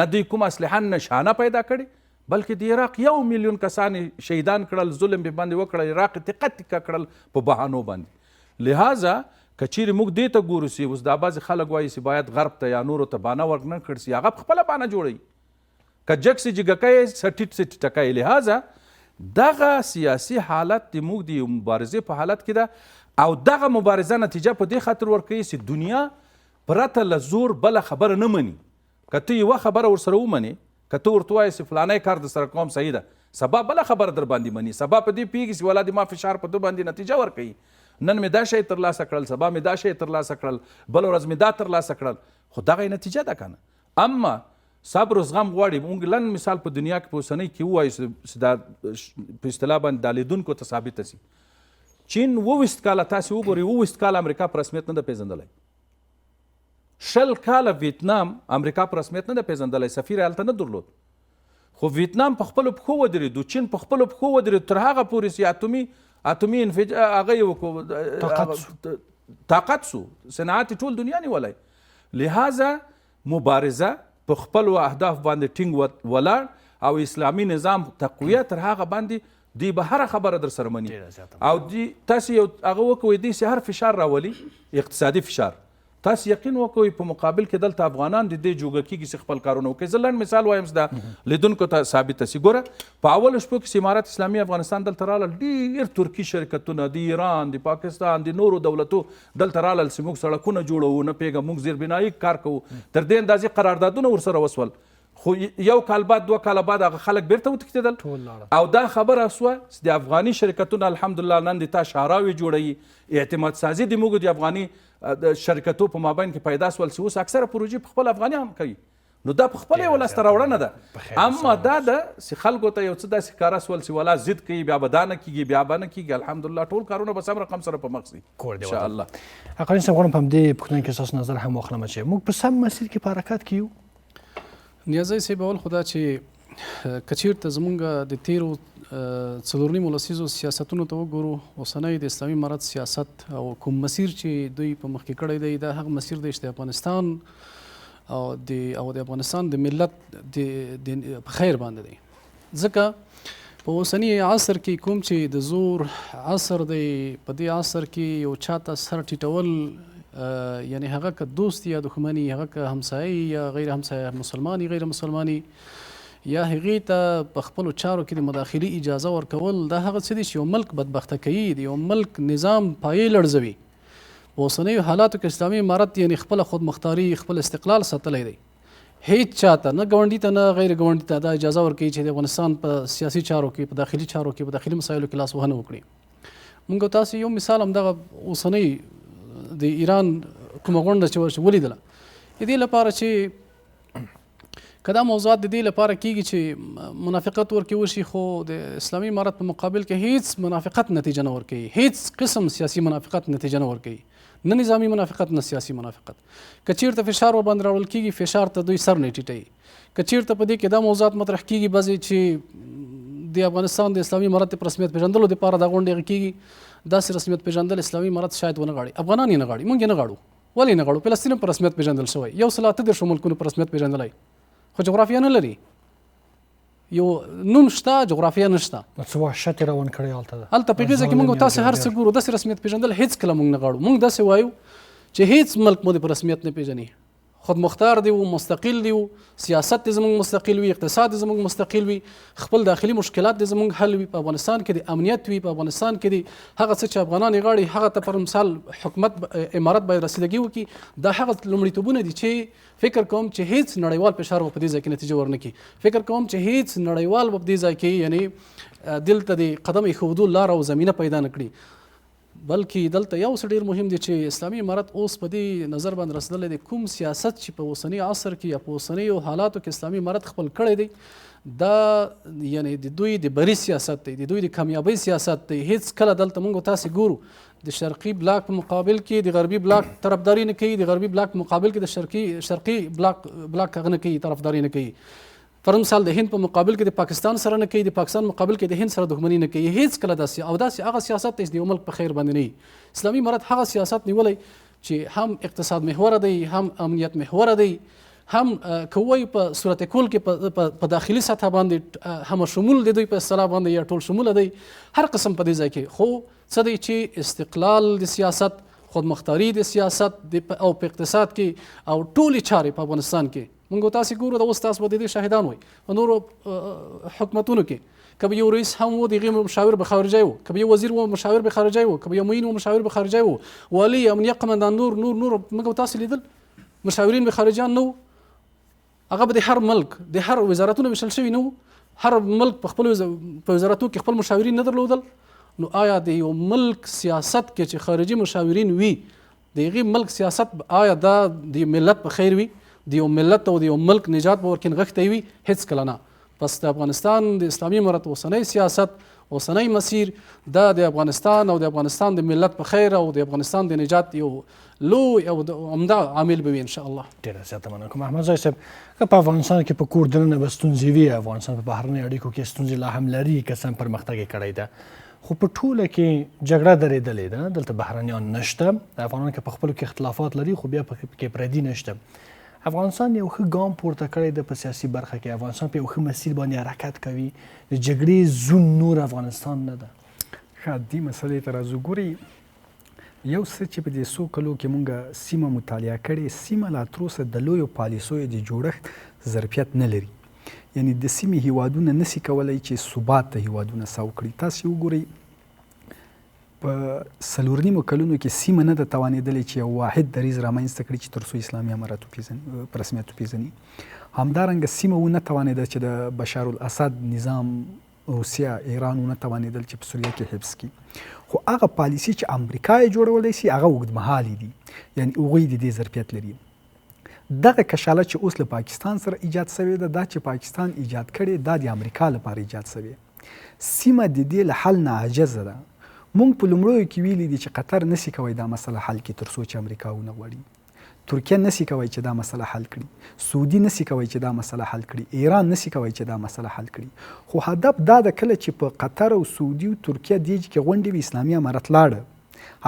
نه دوی کومه اسلحه نشانه پیدا کړې، بلکې د عراق 1 میلیون کسان یې شهیدان کړل، ظلم یې باندې وکړل، عراق یې تکه تکه کړل په بهانو باندې. لهذا که چیرې موږ دې ته ګورو چې اوس دا بعضې خلک وایي چې باید غرب ته یا نورو ته بانه ورنه کړ شي، هغه په خپله بانه جوړوي، که جګ سي جګکی یې، څه ټیټ سي ټیټکی یې. لهذا دغه سیاسي حالت د موږ د یو مبارزې په حالت کې ده او دغه مبارزه نتیجه په دې خاطر ورکوي چې دنیا پرته له زور بله خبره نه مني. که ته یوه خبره ورسره ومنې، که ته ورته ووایې چې فلانی کار در سره کوم صحیح ده، سبا بله خبره در باندې مني، سبا په دې پوهېږي چې ولا د ما فشار په ده باندې نتیجه ورکوي، نن مې دا شی ترلاسه کړل، سبا مې دا شی ترلاسه کړل، بله ورځ مې دا ترلاسه کړل، خو دغه یې نتیجه ده که نه. اما صبر و زغم غواړي. موږ لنډ مثال په دنیا کې په اوسنۍ کې ووایو چې دا په اصطلاح باندې دا لیدونکو ته ثابته سي. چین 27 کاله تاسې وګورئ، 27 کاله امریکا په رسمیت نه ده پېژندلی، 20 کاله ویتنام امریکا په رسمیت نه ده پېژندلی، سفیر یې هلته نه درلود، خو ویتنام په خپلو پښو ودرېدو، چین په خپلو پښو ودرېدو تر هغه پورې چې اتومي هغه یې وکړو، طاقت سو، صنعت یې ټول دنیا نیولی. لهذا مبارزه په خپلو اهداف باندې ټینګ ولاړ او اسلامي نظام تقویه تر هغه باندې دوی به هره خبره در سره مني. او دوی تاسې یو هغه وکوئ، دوی چې هر فشار راولي، اقتصادي فشار، تاسې یقین وکوئ په مقابل کې دلته افغانان د دې جوګه کېږي چې خپل کارونه وکړي. زه لنډ مثال وایم چې دا لیدونکو ته ثابته سي. ګوره په اولو شپو کې چې امارت اسلامي افغانستان دلته رالل، ډېر ترکي شرکتونه د ایران، د پاکستان، د نورو دولتو دلته رالل چې موږ سړکونه جوړوو، نه پوهېږم موږ زیربنایي کار کوو، تر دې اندازې قراردادونه ورسره وسول. خو یو کال بعد 2 کاله بعد هغه خلک بیرته وتښتېدل او دا خبره سوه چې د افغاني شرکتونه الحمدلله نن د تا شهراوې جوړوي، اعتماد سازي د موږ د افغاني شرکتو په مابین کې پیدا سول چې اوس اکثره پروژې په خپل افغاني هم کوي. نو دا په خپله یوه لاسته راوړنه ده. اما دا ده چې خلکو ته یو څه داسې ښکاره سول چې ولا ضد کوي، بیا به دا نه کېږي، بیا به نه کېږي. الحمدلله ټول کارونه به سم رقم سره په مخ ځي ان شاء الله. حقاني صاحب، غواړم په همدې پوښتنه کې ستاسو نظر هم واخلم چې موږ په سم مسیر کې په حرکت کې یو؟ نیازی صاحب، اول خو دا چې که چیرته زمونږ د تیرو 4.5 لسیزو سیاستونو ته وګورو، اوسنی د اسلامي امارت سیاست او کوم مسیر چې دوی په مخکې کړی دی، دا هغه مسیر دی چې د افغانستان او د افغانستان د ملت د په خیر باندې دی. ځکه په اوسني عصر کې کوم چې د زور عصر دی، په دې عصر کې یو چاته سر ټیټول، یعنی هغه که دوست یا دښمني، هغه که همسایه یا غیر همسایه، مسلماني غیر مسلماني، یا هغې ته په خپلو چارو کې د مداخلې اجازه ورکول، دا هغه څه دي چې یو ملک بدبخته کوي، د یو ملک نظام پایې لړزوي. په اوسنیو حالاتو کې اسلامي امارت یعنی خپله خودمختاري، خپل استقلال ساتلی دی. هیڅ چاته، نه ګاونډي ته نه غیر ګاونډي ته دا اجازه ورکوي چې د افغانستان په سیاسي چارو کې، په داخلي چارو کې، په داخلي مسایلو کې لاس وهنه وکړي. موږ تاسو یو مثال هم دغه اوسنۍ د ایران کومه غونډه چې ولیدله، د دې لپاره چې که دا موضوعات د دې لپاره کیږي چې منافقت ورکې وشي، خو د اسلامي امارت په مقابل کې هیڅ منافقت نتیجه نه ورکوي، هیڅ قسم سیاسي منافقت نتیجه نه ورکوي، نه نظامي منافقت نه سیاسي منافقت. که چیرته فشار ورباندې راوړل کیږي، فشار ته دوی سر نه ټیټوي. که چیرته په دې کې دا موضوعات مطرح کیږي بعضې چې د افغانستان د اسلامي امارت په رسمیت پېژندلو دپاره دا غونډې کیږي، داسې رسمیت پېژندل اسلامي امارت شاید ونه غواړي. افغانان یې نه غواړي، موږ یې نه غواړو. ولې نه غواړو؟ فلسطین په رسمیت پېژندل شوی، 138 ملکونو په رسمیت پېژندلی، خو جغرافیه نه لري. یو نوم شته، جغرافیه نشته. څه وحشت یې روان کړی هلته ده. هلته په غېږه کې موږ تاسې هر څه ګورو، داسې رسمیت پېژندل هېڅکله موږ نه غواړو. موږ داسې وایو چې هېڅ ملک مو دې په رسمیت نه پېژني، خودمختار دی و، مستقل دی و، سیاست دې زموږ مستقل وي، اقتصاد دې زموږ مستقل وي، خپل داخلي مشکلات دې زموږ حل وي، په افغانستان کې دې امنیت وي، په افغانستان کې دې هغه څه چې افغانان یې غواړي هغه ته پر مثال حکومت امارت باید رسیدګي وکړي. دا هغه لومړیتوبونه دي چې فکر کوم چې هیڅ نړیوال فشار به په دې ځای کې نتیجه ورنه کړي. فکر کوم چې هیڅ نړیوال به په دې ځای کې یعنی دلته د قدم ایښودو لاره او زمینه پیدا نه کړي. بلکې دلته یو څه ډیر مهم دی چې اسلامي امارت اوس په دې نظر باندې رسېدلی دی، کوم سیاست چې په اوسني عصر کې یا په اوسنیو حالاتو کې اسلامي امارت خپل کړی دی، دا یعنی د دوی د بري سیاست دی، د دوی د کامیابۍ سیاست دی. هیڅ کله دلته موږ تاسې ګورو د شرقي بلاک په مقابل کې د غربي بلاک طرفداري نه کوي، د غربي بلاک په مقابل کې د شرقي بلاک هغه نه کوي، طرفداري نه کوي. فرض مثال د هند په مقابل کې د پاکستان سره نه کوي، د پاکستان مقابل کې د هند سره دښمني نه کوي، هیڅ کله داسې او داسې هغه سیاست دی چې د یو ملک په خیر باندې نه وي. اسلامي امارت هغه سیاست نیولی چې هم اقتصاد محوره دی، هم امنیت محوره دی، هم که ووایو په صورت کل کې په داخلي سطح باندې همه شمول د دوی په اصطلاح باندې یا ټول شموله دی، هر قسم په دې ځای کې. خو څه دی چې استقلال د سیاست، خودمختاري د سیاست او په اقتصاد کې او ټولې چارې په افغانستان کې موږ تاسې ګورو، دا اوس تاسو به د دې شاهدان وئ. په نورو حکومتونو کې که به یو رئیس هم و، د هغې مشاور به خارجی و، که به یو وزیر و مشاور به خارجی و، که به یو معین و مشاور به خارجی و، والي، امنیه قومندان، نور نور نور موږ تاسې لیدل مشاورین به خارجیان نه وو. هغه به د هر ملک د هر وزارتونو ویشل شوي نه وو، هر ملک په خپل په وزارتو کې خپل مشاورین نه درلودل. نو آیا د یو ملک سیاست کې چې خارجي مشاورین وي، د هغې ملک سیاست آیا دا د ملت په خیر وي؟ د یو ملت او د یو ملک نجات به ورکې نغښتی وي؟ هیڅکله نه. پس د افغانستان د اسلامي امارت اوسنی سیاست، اوسنی مسیر دا د افغانستان او د افغانستان د ملت په خیر او د افغانستان د نجات یو لوی او عمده عامل به وي ان شاء الله. ډېره زیاته مننه کوم احمد زای صاحب. که په افغانستان کې په کور دننه به ستونزې وي، افغانستان په بهرنیو اړیکو کې ستونزې لا هم لري، که څه هم پرمختګ یې کړی ده، خو په ټوله کې جګړه درېدلې ده، دلته بهرنیان نشته، افغانان که په خپلو کې اختلافات لري خو بیا پکې پردي نشته. افغانستان یو ښه ګام پورته کړی ده په سیاسي برخه کې، افغانستان په یو ښه مسیر باندې حرکت کوي، د جګړې زون نور افغانستان نه ده. ښه، دې مسئلې ته راځو. ګورئ، یو څه چې په دې څو کلو کې مونږ سیمه مطالعه کړې، سیمه لا تر اوسه د لویو پالیسیو د جوړښت ظرفیت نه لري. یعنی د سیمې هیوادونه نسی کولای چې ثبات ته هیوادونه سوق کړي. تاسو وګورئ، په 4.5 کلونو کې سیمه نه ده توانېدلې چې یو واحد دریځ رامنځته کړي چې تر څو اسلامي امارت وپېژني، په رسمیت وپېژني. همدارنګه سیمه ونه توانېده چې د بشار الاسد نظام، روسیه، ایران ونه توانېدل چې په سوریه کې حفظ کړي. خو هغه پالیسي چې امریکا یې جوړولی سي هغه اوږدمهالې دي، یعنی هغوی د دې ظرفیت لري. دغه کشاله چې اوس له پاکستان سره ایجاد شوې ده، دا چې پاکستان ایجاد کړې دا د امریکا لپاره ایجاد شوې. سیمه د دې له حل نه عاجزه ده. مونږ په لومړیو کې ویلي دي چې قطر نسی کوی دا مسله حل کړي تر څو چې امریکا ونه غواړي، ترکیه نسی کوی چې دا مسله حل کړي، سعودي نسی کوی چې دا مسله حل کړي، ایران نسی کوی چې دا مسله حل کړي. خو هدف دا ده کله چې په قطر او سعودي او ترکیه دې کې غونډې وي، اسلامي امارت لاړه.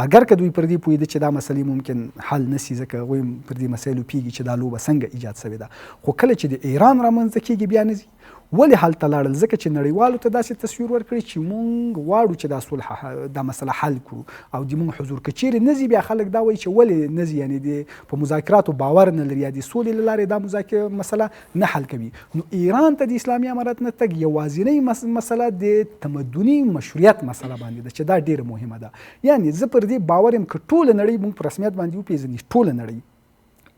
اګر که دوی پر دې پوهېده چې دا مسلې ممکن حل نه سي، ځکه هغوی پر دې مسایلو پوهېږي چې دا لوبه څنګه ایجاد شوې ده، خو کله چې د ایران رامنځته کېږي بیا نه ځي. ولې هلته لاړل؟ ځکه چې نړیوالو ته داسې تصویر ورکړي چې مونږ غواړو چې دا صلح دا مسله حل کړو او د مونږ حضور. که چیرې نه ځي بیا خلک دا وایي چې ولې نه ځي، یعنې د په مذاکراتو باور نه لري یا د سولې له لارې دا مذاکره مسله نه حل کوي. نو ایران ته د اسلامي امارت نه تګ یوازینۍ مسله د تمدني مشروعیت مسله باندې ده چې دا ډېره مهمه ده. یعنې زه پر دې باور یم که ټوله نړۍ مونږ په رسمیت باندې وپېژني، ټوله نړۍ،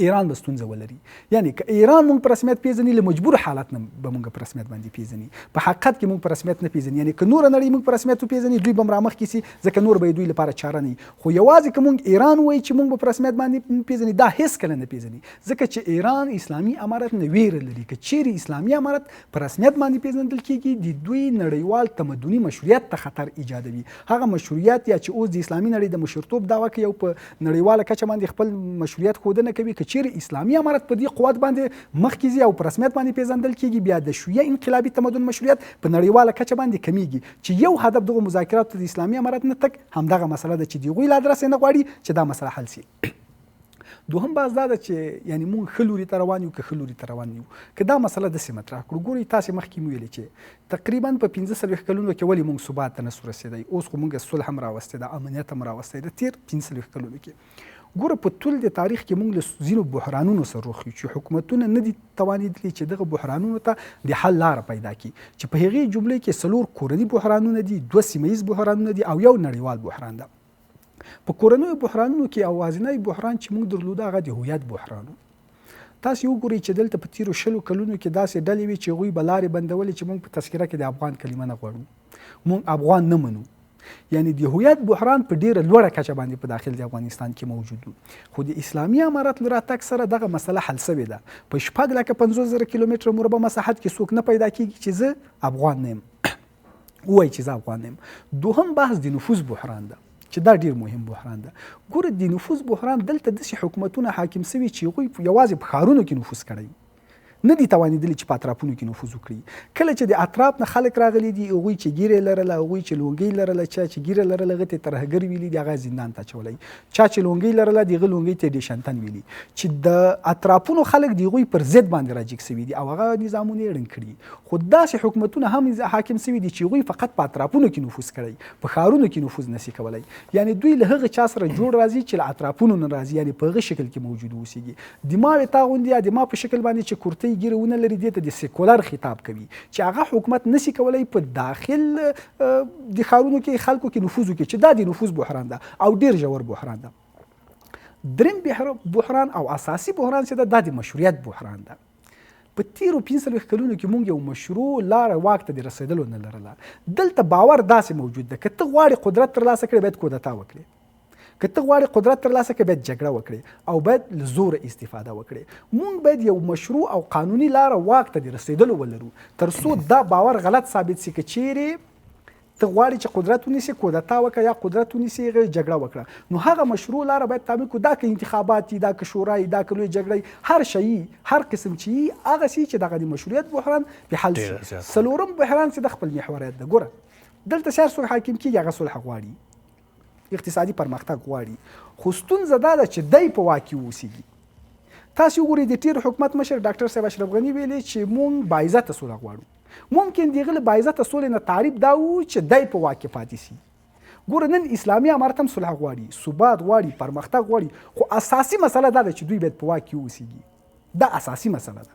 ایران به ستونزه ولري. یعنی که ایران مونږ په رسمیت پیژني، له مجبور حالت نه به مونږ په رسمیت باندې پیژني، په حقیقت کې مونږ په رسمیت نه پیژني. یعنی که نوره نړۍ مونږ په رسمیت وپیژني، دوی به هم رامخکې سي، ځکه نور به یې دوی لپاره چاره نه وي. خو یوازې که مونږ ایران وایي چې مونږ به په رسمیت باندې پیژني، دا هیڅکله نه پیژني، ځکه چې ایران اسلامي امارت نه ویره لري. که چیرې اسلامي امارت په رسمیت باندې پیژندل کیږي، د دوی نړیوال تمدني مشروعیت ته خطر ایجادوي. هغه مشروعیت یا چې اوس د اسلامي نړۍ د مشرتوب دعوه کوي او په نړیواله کچه باندې خپل مشروعیت ښودنه کوي، که چیرې اسلامي امارت په دې قوت باندې مخکې ځي او په رسمیت باندې پیژندل کیږي، بیا د شیعه انقلابي تمدن مشروعیت په نړیواله کچه باندې کمیږي. چې یو هدف دغو مذاکراتو ته د اسلامي امارت نه تګ همدغه مسله ده چې د هغوی له ادرسه نه غواړي چې دا مسله حل سي. دوهم بحث دا ده چې یعنی مونږ ښه لوري ته روان یو که ښه لوري ته روان نه یو. که دا مسله داسې مطرح کړو، ګورئ تاسې مخکې مو ویلې چې تقریبا په 45 کلونو کې ولې مونږ ثبات ته نه سو رسېدی؟ اوس خو مونږ صلح هم راوستې ده، امنیت هم راوستی ده تېر 45 کلونو کې. ګوره په طول د تاریخ کې مونږ له ځینو بحرانونو سره روخ یو چې حکومتونه نه دي توانېدلي چې دغه بحرانونو ته د حل لاره پیدا کړي، چې په هغې جملې کې 4 کورني بحرانونه دي، 2 سیمه ییز بحرانونه دي او یو نړیوال بحران ده. په کورنیو بحرانونو کې اوازنی بحران چې موږ درلوده هغه د هویت بحران و. تاسې وګورئ چې دلته په تېرو 20 کلونو کې داسې ډلې وې چې هغوی به لارې بندولې چې موږ په تذکره کې د افغان کلمه نه غواړو، موږ افغان نه منو. یعنی د هویت بحران په ډیره لوړه کچه باندې په داخل د افغانستان کې موجود وو، خو د اسلامي امارت له راتګ سره دغه مسله حل شوې ده. په 6,50,000 کیلومتره مربع مساحت کې څوک نه پیدا کیږي چې زه افغان نه یم، ووایي چې زه افغان نه یم. دوهم بحث د نفوذ بحران ده چې دا ډیر مهم بحران ده. ګوره د نفوذ بحران دلته داسې حکومتونه حاکم سوي چې هغوی یوازې په ښارونو کې نفوذ کړی، نه دي توانېدلي چې په اطرافونو کې نفوذ وکړي. کله چې د اطراف نه خلک راغلي دي، هغوی چې ږیرې لرله، هغوی چې لونګۍ لرله، چا چې ږیره لرله هغه ته ترهګر ویلي دي، هغه زندان ته اچولی، چا چې لونګۍ لرله د هغه لونګۍ ته ډیشنتن ویلي، چې د اطرافونو خلک د هغوی پر ضد باندې راجیګ سوي دي او هغه نظامونه یې ړنګ کړي. خو داسې حکومتونه هم حاکم سوي دي چې هغوی فقط په اطرافونو کې نفوذ کړی، په ښارونو کې نفوذ نسي کولی. یعنې دوی له هغه چا سره جوړ راځي چې له اطرافونو نه راځي، یعنې په هغه شکل کې موجود اوسیږي. د ما وتا غوندې یا د ما په شکل باندې چې کورتۍ ږیره ونه لري، دې ته د سیکولر خطاب کوي چې هغه حکومت نسی کولای په داخل د ښارونو کې خلکو کې نفوذ وکړي، چې دا د نفوذ بحران ده او ډیر ژور بحران ده. دریم بحران او اساسي بحران چې ده، دا د مشروعیت بحران ده. په تیرو 45 کلونو کې مونږ یو مشروع لاره واک ته د رسېدلو نه لرله. دلته باور داسې موجود ده، که ته غواړې قدرت ترلاسه کړې باید کودتا وکړې، که ته غواړې قدرت ترلاسه کړې باید جګړه وکړې او باید له زوره استفاده وکړې. مونږ باید یو مشروع او قانوني لاره واک ته د رسېدلو ولرو، تر څو دا باور غلط ثابت سي. که چیرې ته غواړې چې قدرت ونیسې کودتا وکړه، یا قدرت ونیسې جګړه وکړه، نو هغه مشروع لاره باید تعمیر کړو. دا که انتخابات دي، دا که شورای، دا که لوی جګړه، هر شی هر قسم چې هغه سي چې دغه د مشروعیت بحران په حل سي. څلورم بحران چې د خپل محوریت ده. ګوره دلته چې هر څوک حاکم کېږي هغه صلح غواړي، اقتصادي پرمختګ غواړي، خو ستونزه دا ده چې دی په واک کې اوسېږي. تاسو وګورئ د تېر حکومت مشر ډاکټر صاحب اشرف غني ویلي چې مونږ باعزته سوله غواړو. ممکن د هغه له باعزته سولې نه تعریف دا و چې دی په واک کې پاتې سي. ګوره نن اسلامي امارت هم صلح غواړي، ثبات غواړي، پرمختګ غواړي، خو اساسي مسله دا ده چې دوی باید په واک کې اوسېږي. دا اساسي مسله ده.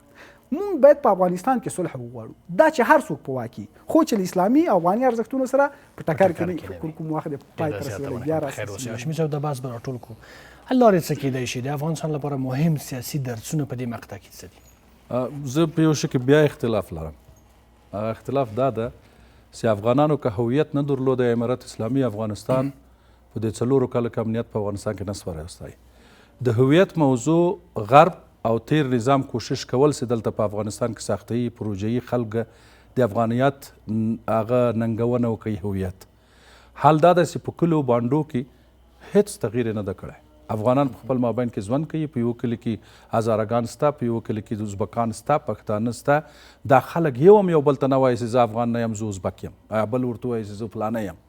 مونږ باید په افغانستان کې صلح وغواړو، دا چې هر څوک په واک کې، خو چې له اسلامي او افغاني ارزښتونو سره په ټکر کې نه وي. کوم وخت پای ته رسېدلی بیا راسي. هاشمي صاحب دا بحث به راټول کړو. حل لارې څه کېدای شي؟ د افغانستان لپاره مهم سیاسي درسونه په دې مقطع کې څه دي؟ زه په یو شي کې بیا اختلاف لرم. هغه اختلاف دا ده چې افغانانو که هویت نه درلود، امارت اسلامي افغانستان په دې 4 کالو کې امنیت په افغانستان کې نه سوای راوستی. د هویت موضوع غرب او تیر نظام کوشش کول چې دلته په افغانستان کې ساختهیي پروژهیي خلک د افغانیت هغه ننګونه وکوي هویت. حال دا ده چې په کلو بانډو کې هیڅ تغییر نه ده کړی. افغانان په خپل مابین کې ژوند کوي، په یو کلي کې هزارګان سته، په یو کلي کې ازبکان سته، پښتانه سته. دا خلک یو هم یو بل ته نه وایي چې زه افغان نه یم، زه ازبک یم، بل ورته وایي چې زه فلانی یم.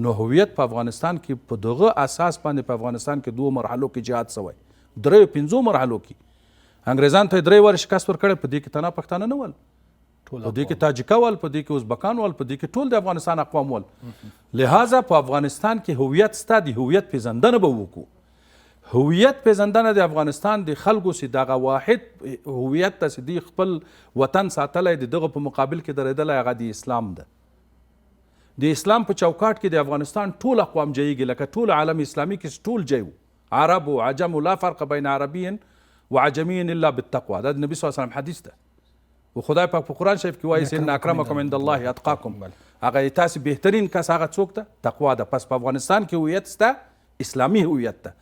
نو هویت په افغانستان کې په دغه اساس باندې په افغانستان کې 2 مرحلو کې جهاد سوی، 3 5 مرحلو کې. انګریزان ته یې 3 وارې شکست ورکړی، په دې کې تنها پښتانه نه ول، په دې کې تاجکه ول، په دې کې ازبکان ول، په دې کې ټول د افغانستان اقوام ول. لہذا په افغانستان کې هویت سته، د هویت پېژندنه به وکړو. هویت پېژندنه د افغانستان د خلکو چې دغه واحد هویت ته چې دوی خپل وطن ساتلی، د دغه په مقابل کې درېدلی، هغه د اسلام ده. د اسلام په چوکاټ کې د افغانستان ټول اقوام جایږي، لکه ټول عالم اسلامي کې ټول جای وو، عرب و عجم، لا فرق بین عربي و عجمي الا بالتقوا. دا د نبي صلی الله علیه وسلم حدیث ده. و خدای پاک په قرآن شریف کې وایي چې ان اکرمکم عند الله اتقاکم. هغه تاسو بهترین کس هغه څوک ده؟ تقوا ده. پس په افغانستان کې هویت سته، اسلامي هویت ده.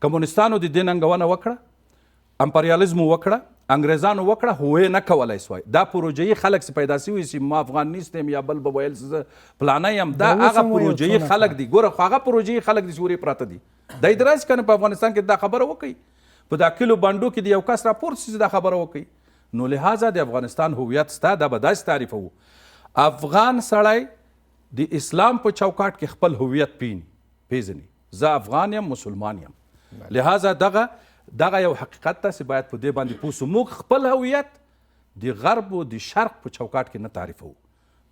کمونستانو د دې ننګونه وکړه، امپریالیزم وکړه، انګریزانو وکړه، هوې نه کولای سوای. دا پروژهیي خلک چې پیدا سوي چې ما افغان نیستم یا بل به ویل چې زه پلانی یم، دا هغه پروژهیي خلک دي. ګوره خو هغه پروژهیي خلک دي چې ورې پراته دي. دا یې درځي که نه په افغانستان کې دا خبره وکړي، په دا کلو بانډو کې د یو کس راپورته شي چې دا خبره وکړي. نو لهذا د افغانستان هویت سته، دا به داسې تعریفوو. افغان سړی د اسلام په چوکاټ کې خپل هویت پېژني، زه افغان یم، مسلمان یم. لهذا دغه یو حقیقت ته چې باید په دې باندې پوه سو. موږ خپل هویت د غرب او د شرق په چوکاټ کې نه تعریفوو.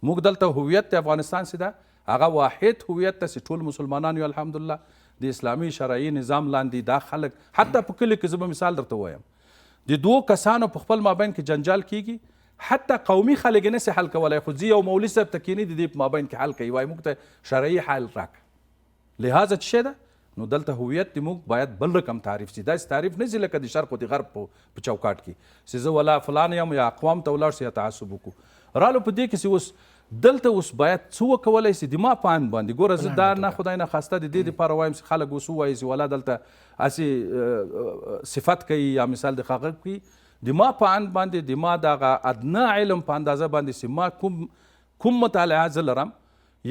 موږ دلته هویت د افغانستان چې ده هغه واحد هویت ته چې ټول مسلمانان یو الحمدلله د اسلامي شرعي نظام لاندې دا خلک، حتی په کلي کې زه به مثال درته ووایم، د 2 کسانو په خپل مابین کې جنجال کیږي، حتی قومي خلک یې نسي حل کولی، خو ځي یو مولوي صاحب ته کښېني د دې په مابین کې حل کوي، وایي موږ ته شرعي حل راکړه. لهذا چې شی ده، نو دلته هویت د موږ باید بل رقم تعریف سي، داسې تعریف نه سي لکه د شرق او د غرب په چوکاټ کې چې زه ولا فلان یم یا اقوام ته ولاړ سي یا تعصب وکړو. رالو په دې کې چې اوس دلته اوس باید څه وکولای سي د ما په اند باندې ګوره زه دا نه خدای نه خواسته د دې دپاره وایم چې خلک اوس ووایي چې ولا دلته هسې صفت کوي یا مثال د هغه کوي. د ما په اند باندې د ما دغه ادنا علم په اندازه باندې چې ما کوم مطالعه زه لرم،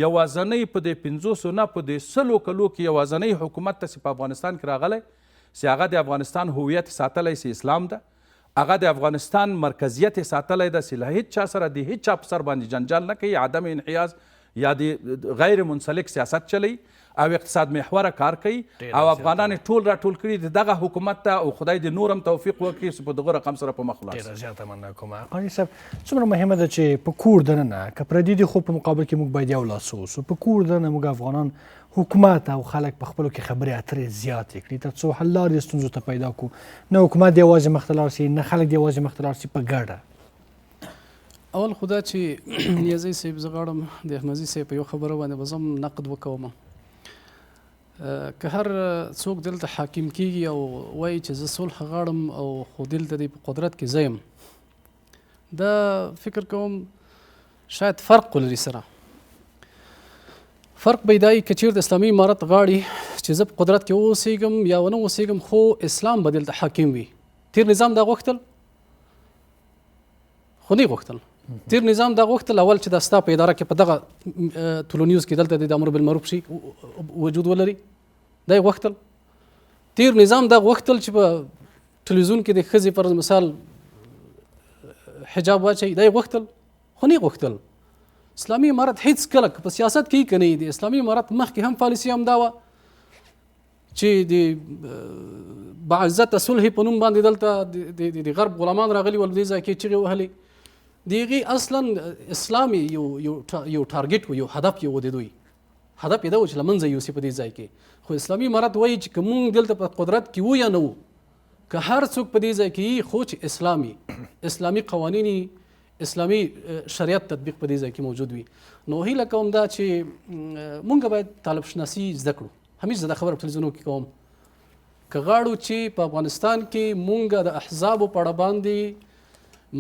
یوازنۍ په دې 500 نه په دې 100 کلو کې یوازنۍ حکومت ته چې په افغانستان کې راغلی چې هغه د افغانستان هویت ساتلی چې اسلام ده، هغه د افغانستان مرکزیت ساتلی ده چې له هیڅ چا سره د هیڅ چا په سر باندې جنجال نه کوي، عدم انحیاز یا د غیر منسلک سیاست چلی او اقتصاد محوره کار کوي او افغانان یې ټول راټول کړي د دغه حکومت ته، او خدای دې نور هم توفیق ورکړي چې په دغه رقم سره په مخ ولاړ شي. ډېره زیاته مننه کوم. قانع صاحب، څومره مهمه ده چې په کور دننه که پردي دي خو په مقابل کې موږ باید یو لاس اوسو، په کور دننه موږ افغانان حکومت او خلک په خپلو کې خبرې اترې زیاتې کړي ترڅو حل لارې ستونزو ته پیدا کړو، نه حکومت دې یوازې مخته لاړ شي نه خلک دې یوازې مخته لاړ شي، په ګډه. اول خو دا چې نیازی صاحب، زه غواړم د احمدزي صاحب په یو خبره باندې به زه هم نقد وکوم. که هر څوک دلته حاکم کیږي او وایي چې زه صلح غواړم او خو دلته دی په قدرت کې زه یم، دا فکر کوم شاید فرق ولري سره. فرق به دا وي که چېرته اسلامي امارت غواړي چې زه په قدرت کې اوسېږم یا ونه اوسېږم خو اسلام به دلته حاکم وي. تیر نظام دا غوښتل خو نه غوښتل. تیر نظام دا غوښتل اول چې دا ستا په اداره کې په دغه طلوع نیوز کې دلته د امر بالمعروف شي وجود ولري، دا یې غوښتل. تیر نظام دا غوښتل چې په ټلویزیون کې د ښځې پر مثال حجاب واچوي، دا یې غوښتل خو نه غوښتل. اسلامي امارت هیڅ کله په سیاست کې که نه د اسلامي امارت مخکې هم پالیسي هم دا وه چې د باعزته صلح په نوم باندې دلته د غرب غلامان راغلي ول، دې ځای کې چیغې وهلې. د هغې اصلا اسلام یو یو ټارګټ و، یو هدف یې و، د دوی هدف یې دا و چې له منځه یوسي په دې ځای کې. خو اسلامي امارت وایي چې که موږ دلته په قدرت کې وو یا نه وو، که هر څوک په دې ځای کې یي خو چې اسلامي اسلامي قوانین اسلامي شریعت تطبیق په دې ځای کې موجود وي. نو هیله کوم دا چې مونږ باید طالب شناسي زده کړو. همیشه زه دا خبره په ټلویزیونو کې کوم، که غواړو چې په افغانستان کې مونږ د احزابو په اړه باندې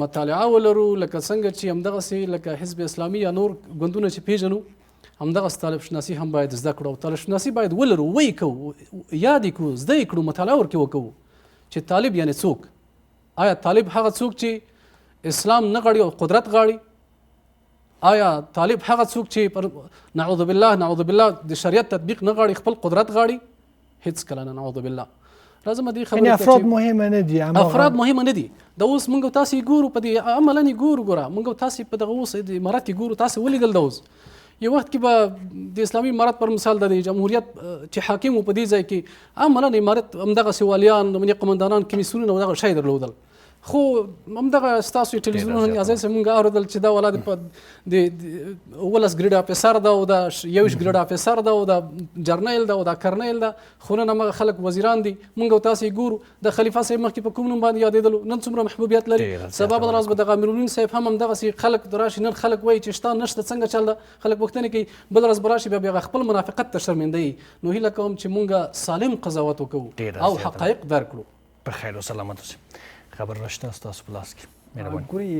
مطالعه ولرو، لکه څنګه چې همدغسې لکه حزب اسلامي یا نور ګوندونه چې پیژنو، همدغسې طالب شناسي هم باید زده کړو. او طالب شناسي باید ولرو، ویې کوو، یاد یې کړو، زده یې کړو، مطالعه ورکې وکړو چې طالب یعنې څوک. آیا طالب هغه څوک چې اسلام نه غواړي او قدرت غواړي؟ آیا طالب هغه څوک چې پر نعوذ بالله نعوذ بالله د شریعت تطبیق نه غواړي، خپل قدرت غواړي؟ هیڅ کله نه، نعوذ بالله. راځم دې خبرې ته، افراد مهمه نه دي، افراد مهمه نه دي. دا اوس موږ تاسې ګورو په دې عملاً یې ګورو، ګوره موږ تاسې په دغه اوس د امارت کې ګورو، تاسې ولیدل دا اوس یو وخت کې به د اسلامي امارت پر مثال د جمهوریت چې حاکم و په دې ځای کې عملاً امارت همدغسې والیان، امنیه قومندانان، کمیسیونونه او دغه شی درلودل. خو همدغه ستاسو ټلویزیونونه نیازی صاحب مونږ اورېدل چې دا والا د 17 ګریډ افیسر ده او دا 21 ګریډ افیسر ده او دا جرنیل ده او دا کرنیل ده، خو نن همغه خلک وزیران دي. مونږ او تاسې یې ګورو. د خلیفه صاحب مخکې په کوم نوم باندې یادېدلو، نن څومره محبوبیت لري. سبا بل ورځ به دغه امیرالمؤمنین صاحب هم همدغسې خلک راشي، نن خلک وایي چې شته نشته څنګه چل ده، خلک پوښتنې کوي، بل ورځ به راشي بیا به خپل منافقت ته شرمنده وي. نو هیله کوم چې مونږ سالم قضاوت وکړو او حقایق درک کړو. په خیر او سلامت اوسئ. خبر نشته ستاسو په لاس کې، مهرباني. ګوري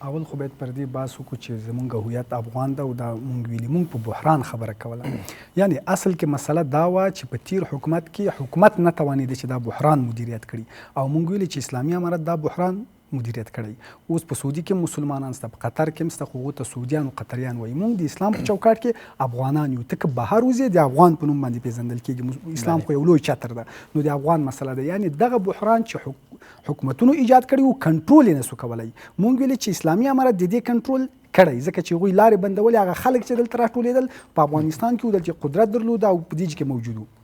اول خو باید پر دې بحث وکړو چې زمونږ هویت افغان ده او دا مونږ ویلي، مونږ په بحران خبره کوله. یعنی اصل کې مسله دا وه چې په تیر حکومت کې حکومت نه توانېده چې دا بحران مدیریت کړي، او مونږ ویلي چې اسلامي امارت دا بحران مدیریت کړی. اوس په سعودي کې مسلمانان سته، په قطر کې هم سته، خو هغو ته سعودیان او قطریان وایي. مونږ د اسلام په چوکاټ کې افغانان یو، ته که بهر وځې د افغان په نوم باندې پیژندل کېږي. اسلام خو یو لوی چتر ده، نو د افغان مسله ده. یعنی دغه بحران چې حکومتونو ایجاد کړی و، کنټرول یې نسو کولی. مونږ ویلي چې اسلامي امارت د دې کنټرول کړی، ځکه چې هغوی لارې بندولې، هغه خلک چې دلته راټولېدل په افغانستان کې و، دلته قدرت درلود او په دې کې موجود وو.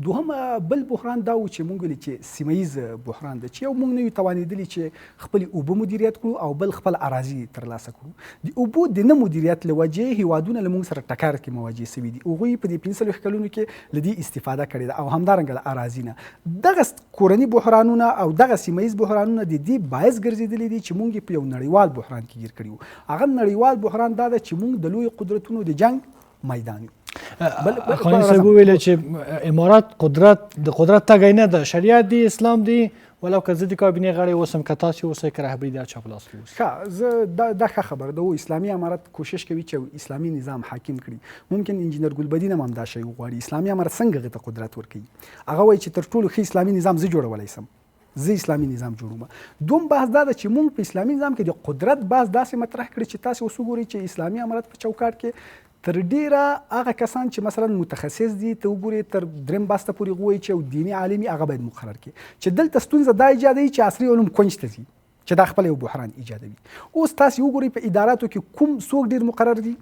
دوهم بل بحران دا و چې مونږ ویلي چې سیمه ییز بحران دی، چې یو مونږ نه یو توانېدلي چې خپلې اوبه مدیریت کړو او بل خپل اراضي ترلاسه کړو. د اوبو د نه مدیریت له وجې هیوادونه له مونږ سره ټکر کې مواجه سوي دي. هغوی په دې 45 کلونو کې له دې استفاده کړې ده او همدارنګه له اراضي نه. دغه کورني بحرانونه او دغه سیمه ییز بحرانونه د دې باعث ګرځېدلي دي چې مونږ یې په یو نړیوال بحران کې ګیر کړي وو. هغه نړیوال بحران دا ده چې مونږ د لویو قدرتونو د جنګ میدان یو. حقاني صاحب وویل چې امارت قدرت د قدرت تږی نه ده، شریعت دی، اسلام دی، ولو که زه د کابینې غړی اوسم، که تاسې اوسئ، که رهبري د هر چا په لاس کې اوسي. ښه، زه دا دا ښه خبره ده. اسلامي امارت کوشش کوي چې اسلامي نظام حاکم کړي. ممکن انجینر ګلبدین هم همدا شی وغواړي. اسلامي امارت څنګه هغه ته قدرت ورکوي؟ هغه وایي چې تر ټولو ښه اسلامي نظام زه جوړولی سم، زه اسلامي نظام جوړوم. دوم بحث دا ده چې مونږ په اسلامي نظام کې د قدرت بحث داسې مطرح کړي چې تاسې اوس وګورئ چې اسلامي امارت په چوکاټ کې تر ډیره هغه کسان چې مثلا متخصص دي، ته وګورې تر دریم بحث ته پورې غوي چې یو دیني عالم هغه باید مقرر کړي. چې دلته ستونزه دا ایجادوي چې عصري علوم کنج ته ځي، چې دا خپل یو بحران ایجادوي. اوس تاسې وګورئ په اداراتو کې کوم څوک ډیر مقرر دي،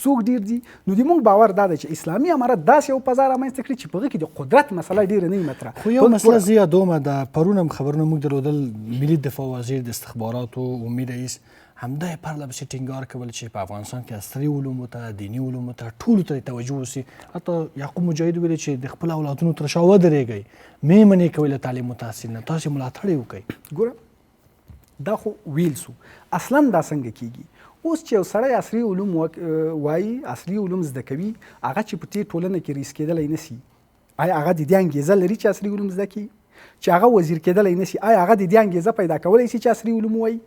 څوک ډیر دي. نو د موږ باور دا دی چې اسلامي امارت داسې یو فضا رامنځته کړي چې په هغه کې د قدرت مسله ډیره نه وي مطرح. خو یو مسله زه یادوم، د پرون هم خبرونه موږ درلودل، ملي دفاع وزیر، د استخباراتو عمومي رئیس همدا یې پرله پسې ټینګار کول چې په افغانستان کې عصري علومو ته، دیني علومو ته، ټولو ته توجه وسي. حتی یعقوب مجاهد ویلي چې د خپل اولادونو تر شا ودرېږئ، مې منې کوئ له تعلیم او تحصیل نه، تاسې ملاتړ یې وکړئ. ګوره دا خو ویل سو، اصلا دا څنګه کیږي؟ اوس چې یو سړی عصري علوم وایي، عصري علوم زده کوي، هغه چې په دې ټولنه کې رئیس کېدلی نه سي، آیا هغه د دې انګېزه لري چې عصري علوم زده کړي؟ چې هغه وزیر کېدلی نه سي، آیا هغه د دې انګېزه پیدا کولی سي چې عصري علوم ووایي؟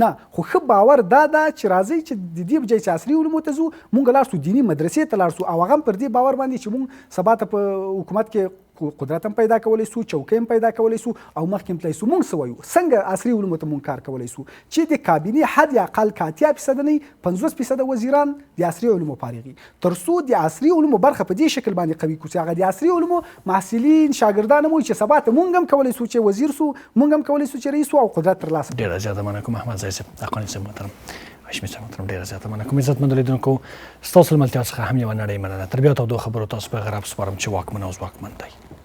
نه. خو ښه باور دا ده چې راځئ چې د دې په ځای چې عصري علومو ته ځو، مونږ لاړ سو دیني مدرسې ته لاړ سو، او هغه هم پر دې باور باندې چې مونږ سبا ته په حکومت کې قدرت هم پیدا کولی سو، چوکۍ هم پیدا کولی سو او مخکې هم تللی سو. مونږ څه وایو؟ څنګه عصري علومو ته مونږ کار کولی سو چې د کابینې حد اقل که 80% نه، 50% وزیران د عصري علومو فارغ، تر څو د عصري علومو برخه په دې شکل باندې قوي کړو چې هغه د عصري علومو محصلین شاګردان هم وي چې سبا ته مونږ هم کولی سو چې وزیر سو، مونږ هم کولی سو چې رئیس سو او قدرت ترلاسه کړو. ډېره زیاته مننه کوم احمد زی صاحب، حقاني صاحب محترم، هاشمي صاحب محترم، ډېره زیاته مننه کوم. عزتمندو لیدونکو، ستاسو له ملتیا څخه هم یوه نړۍ مننه. تر بیا تودو خبرو تاسو په غرب سپارم چې واکمن او ځواکمن دی.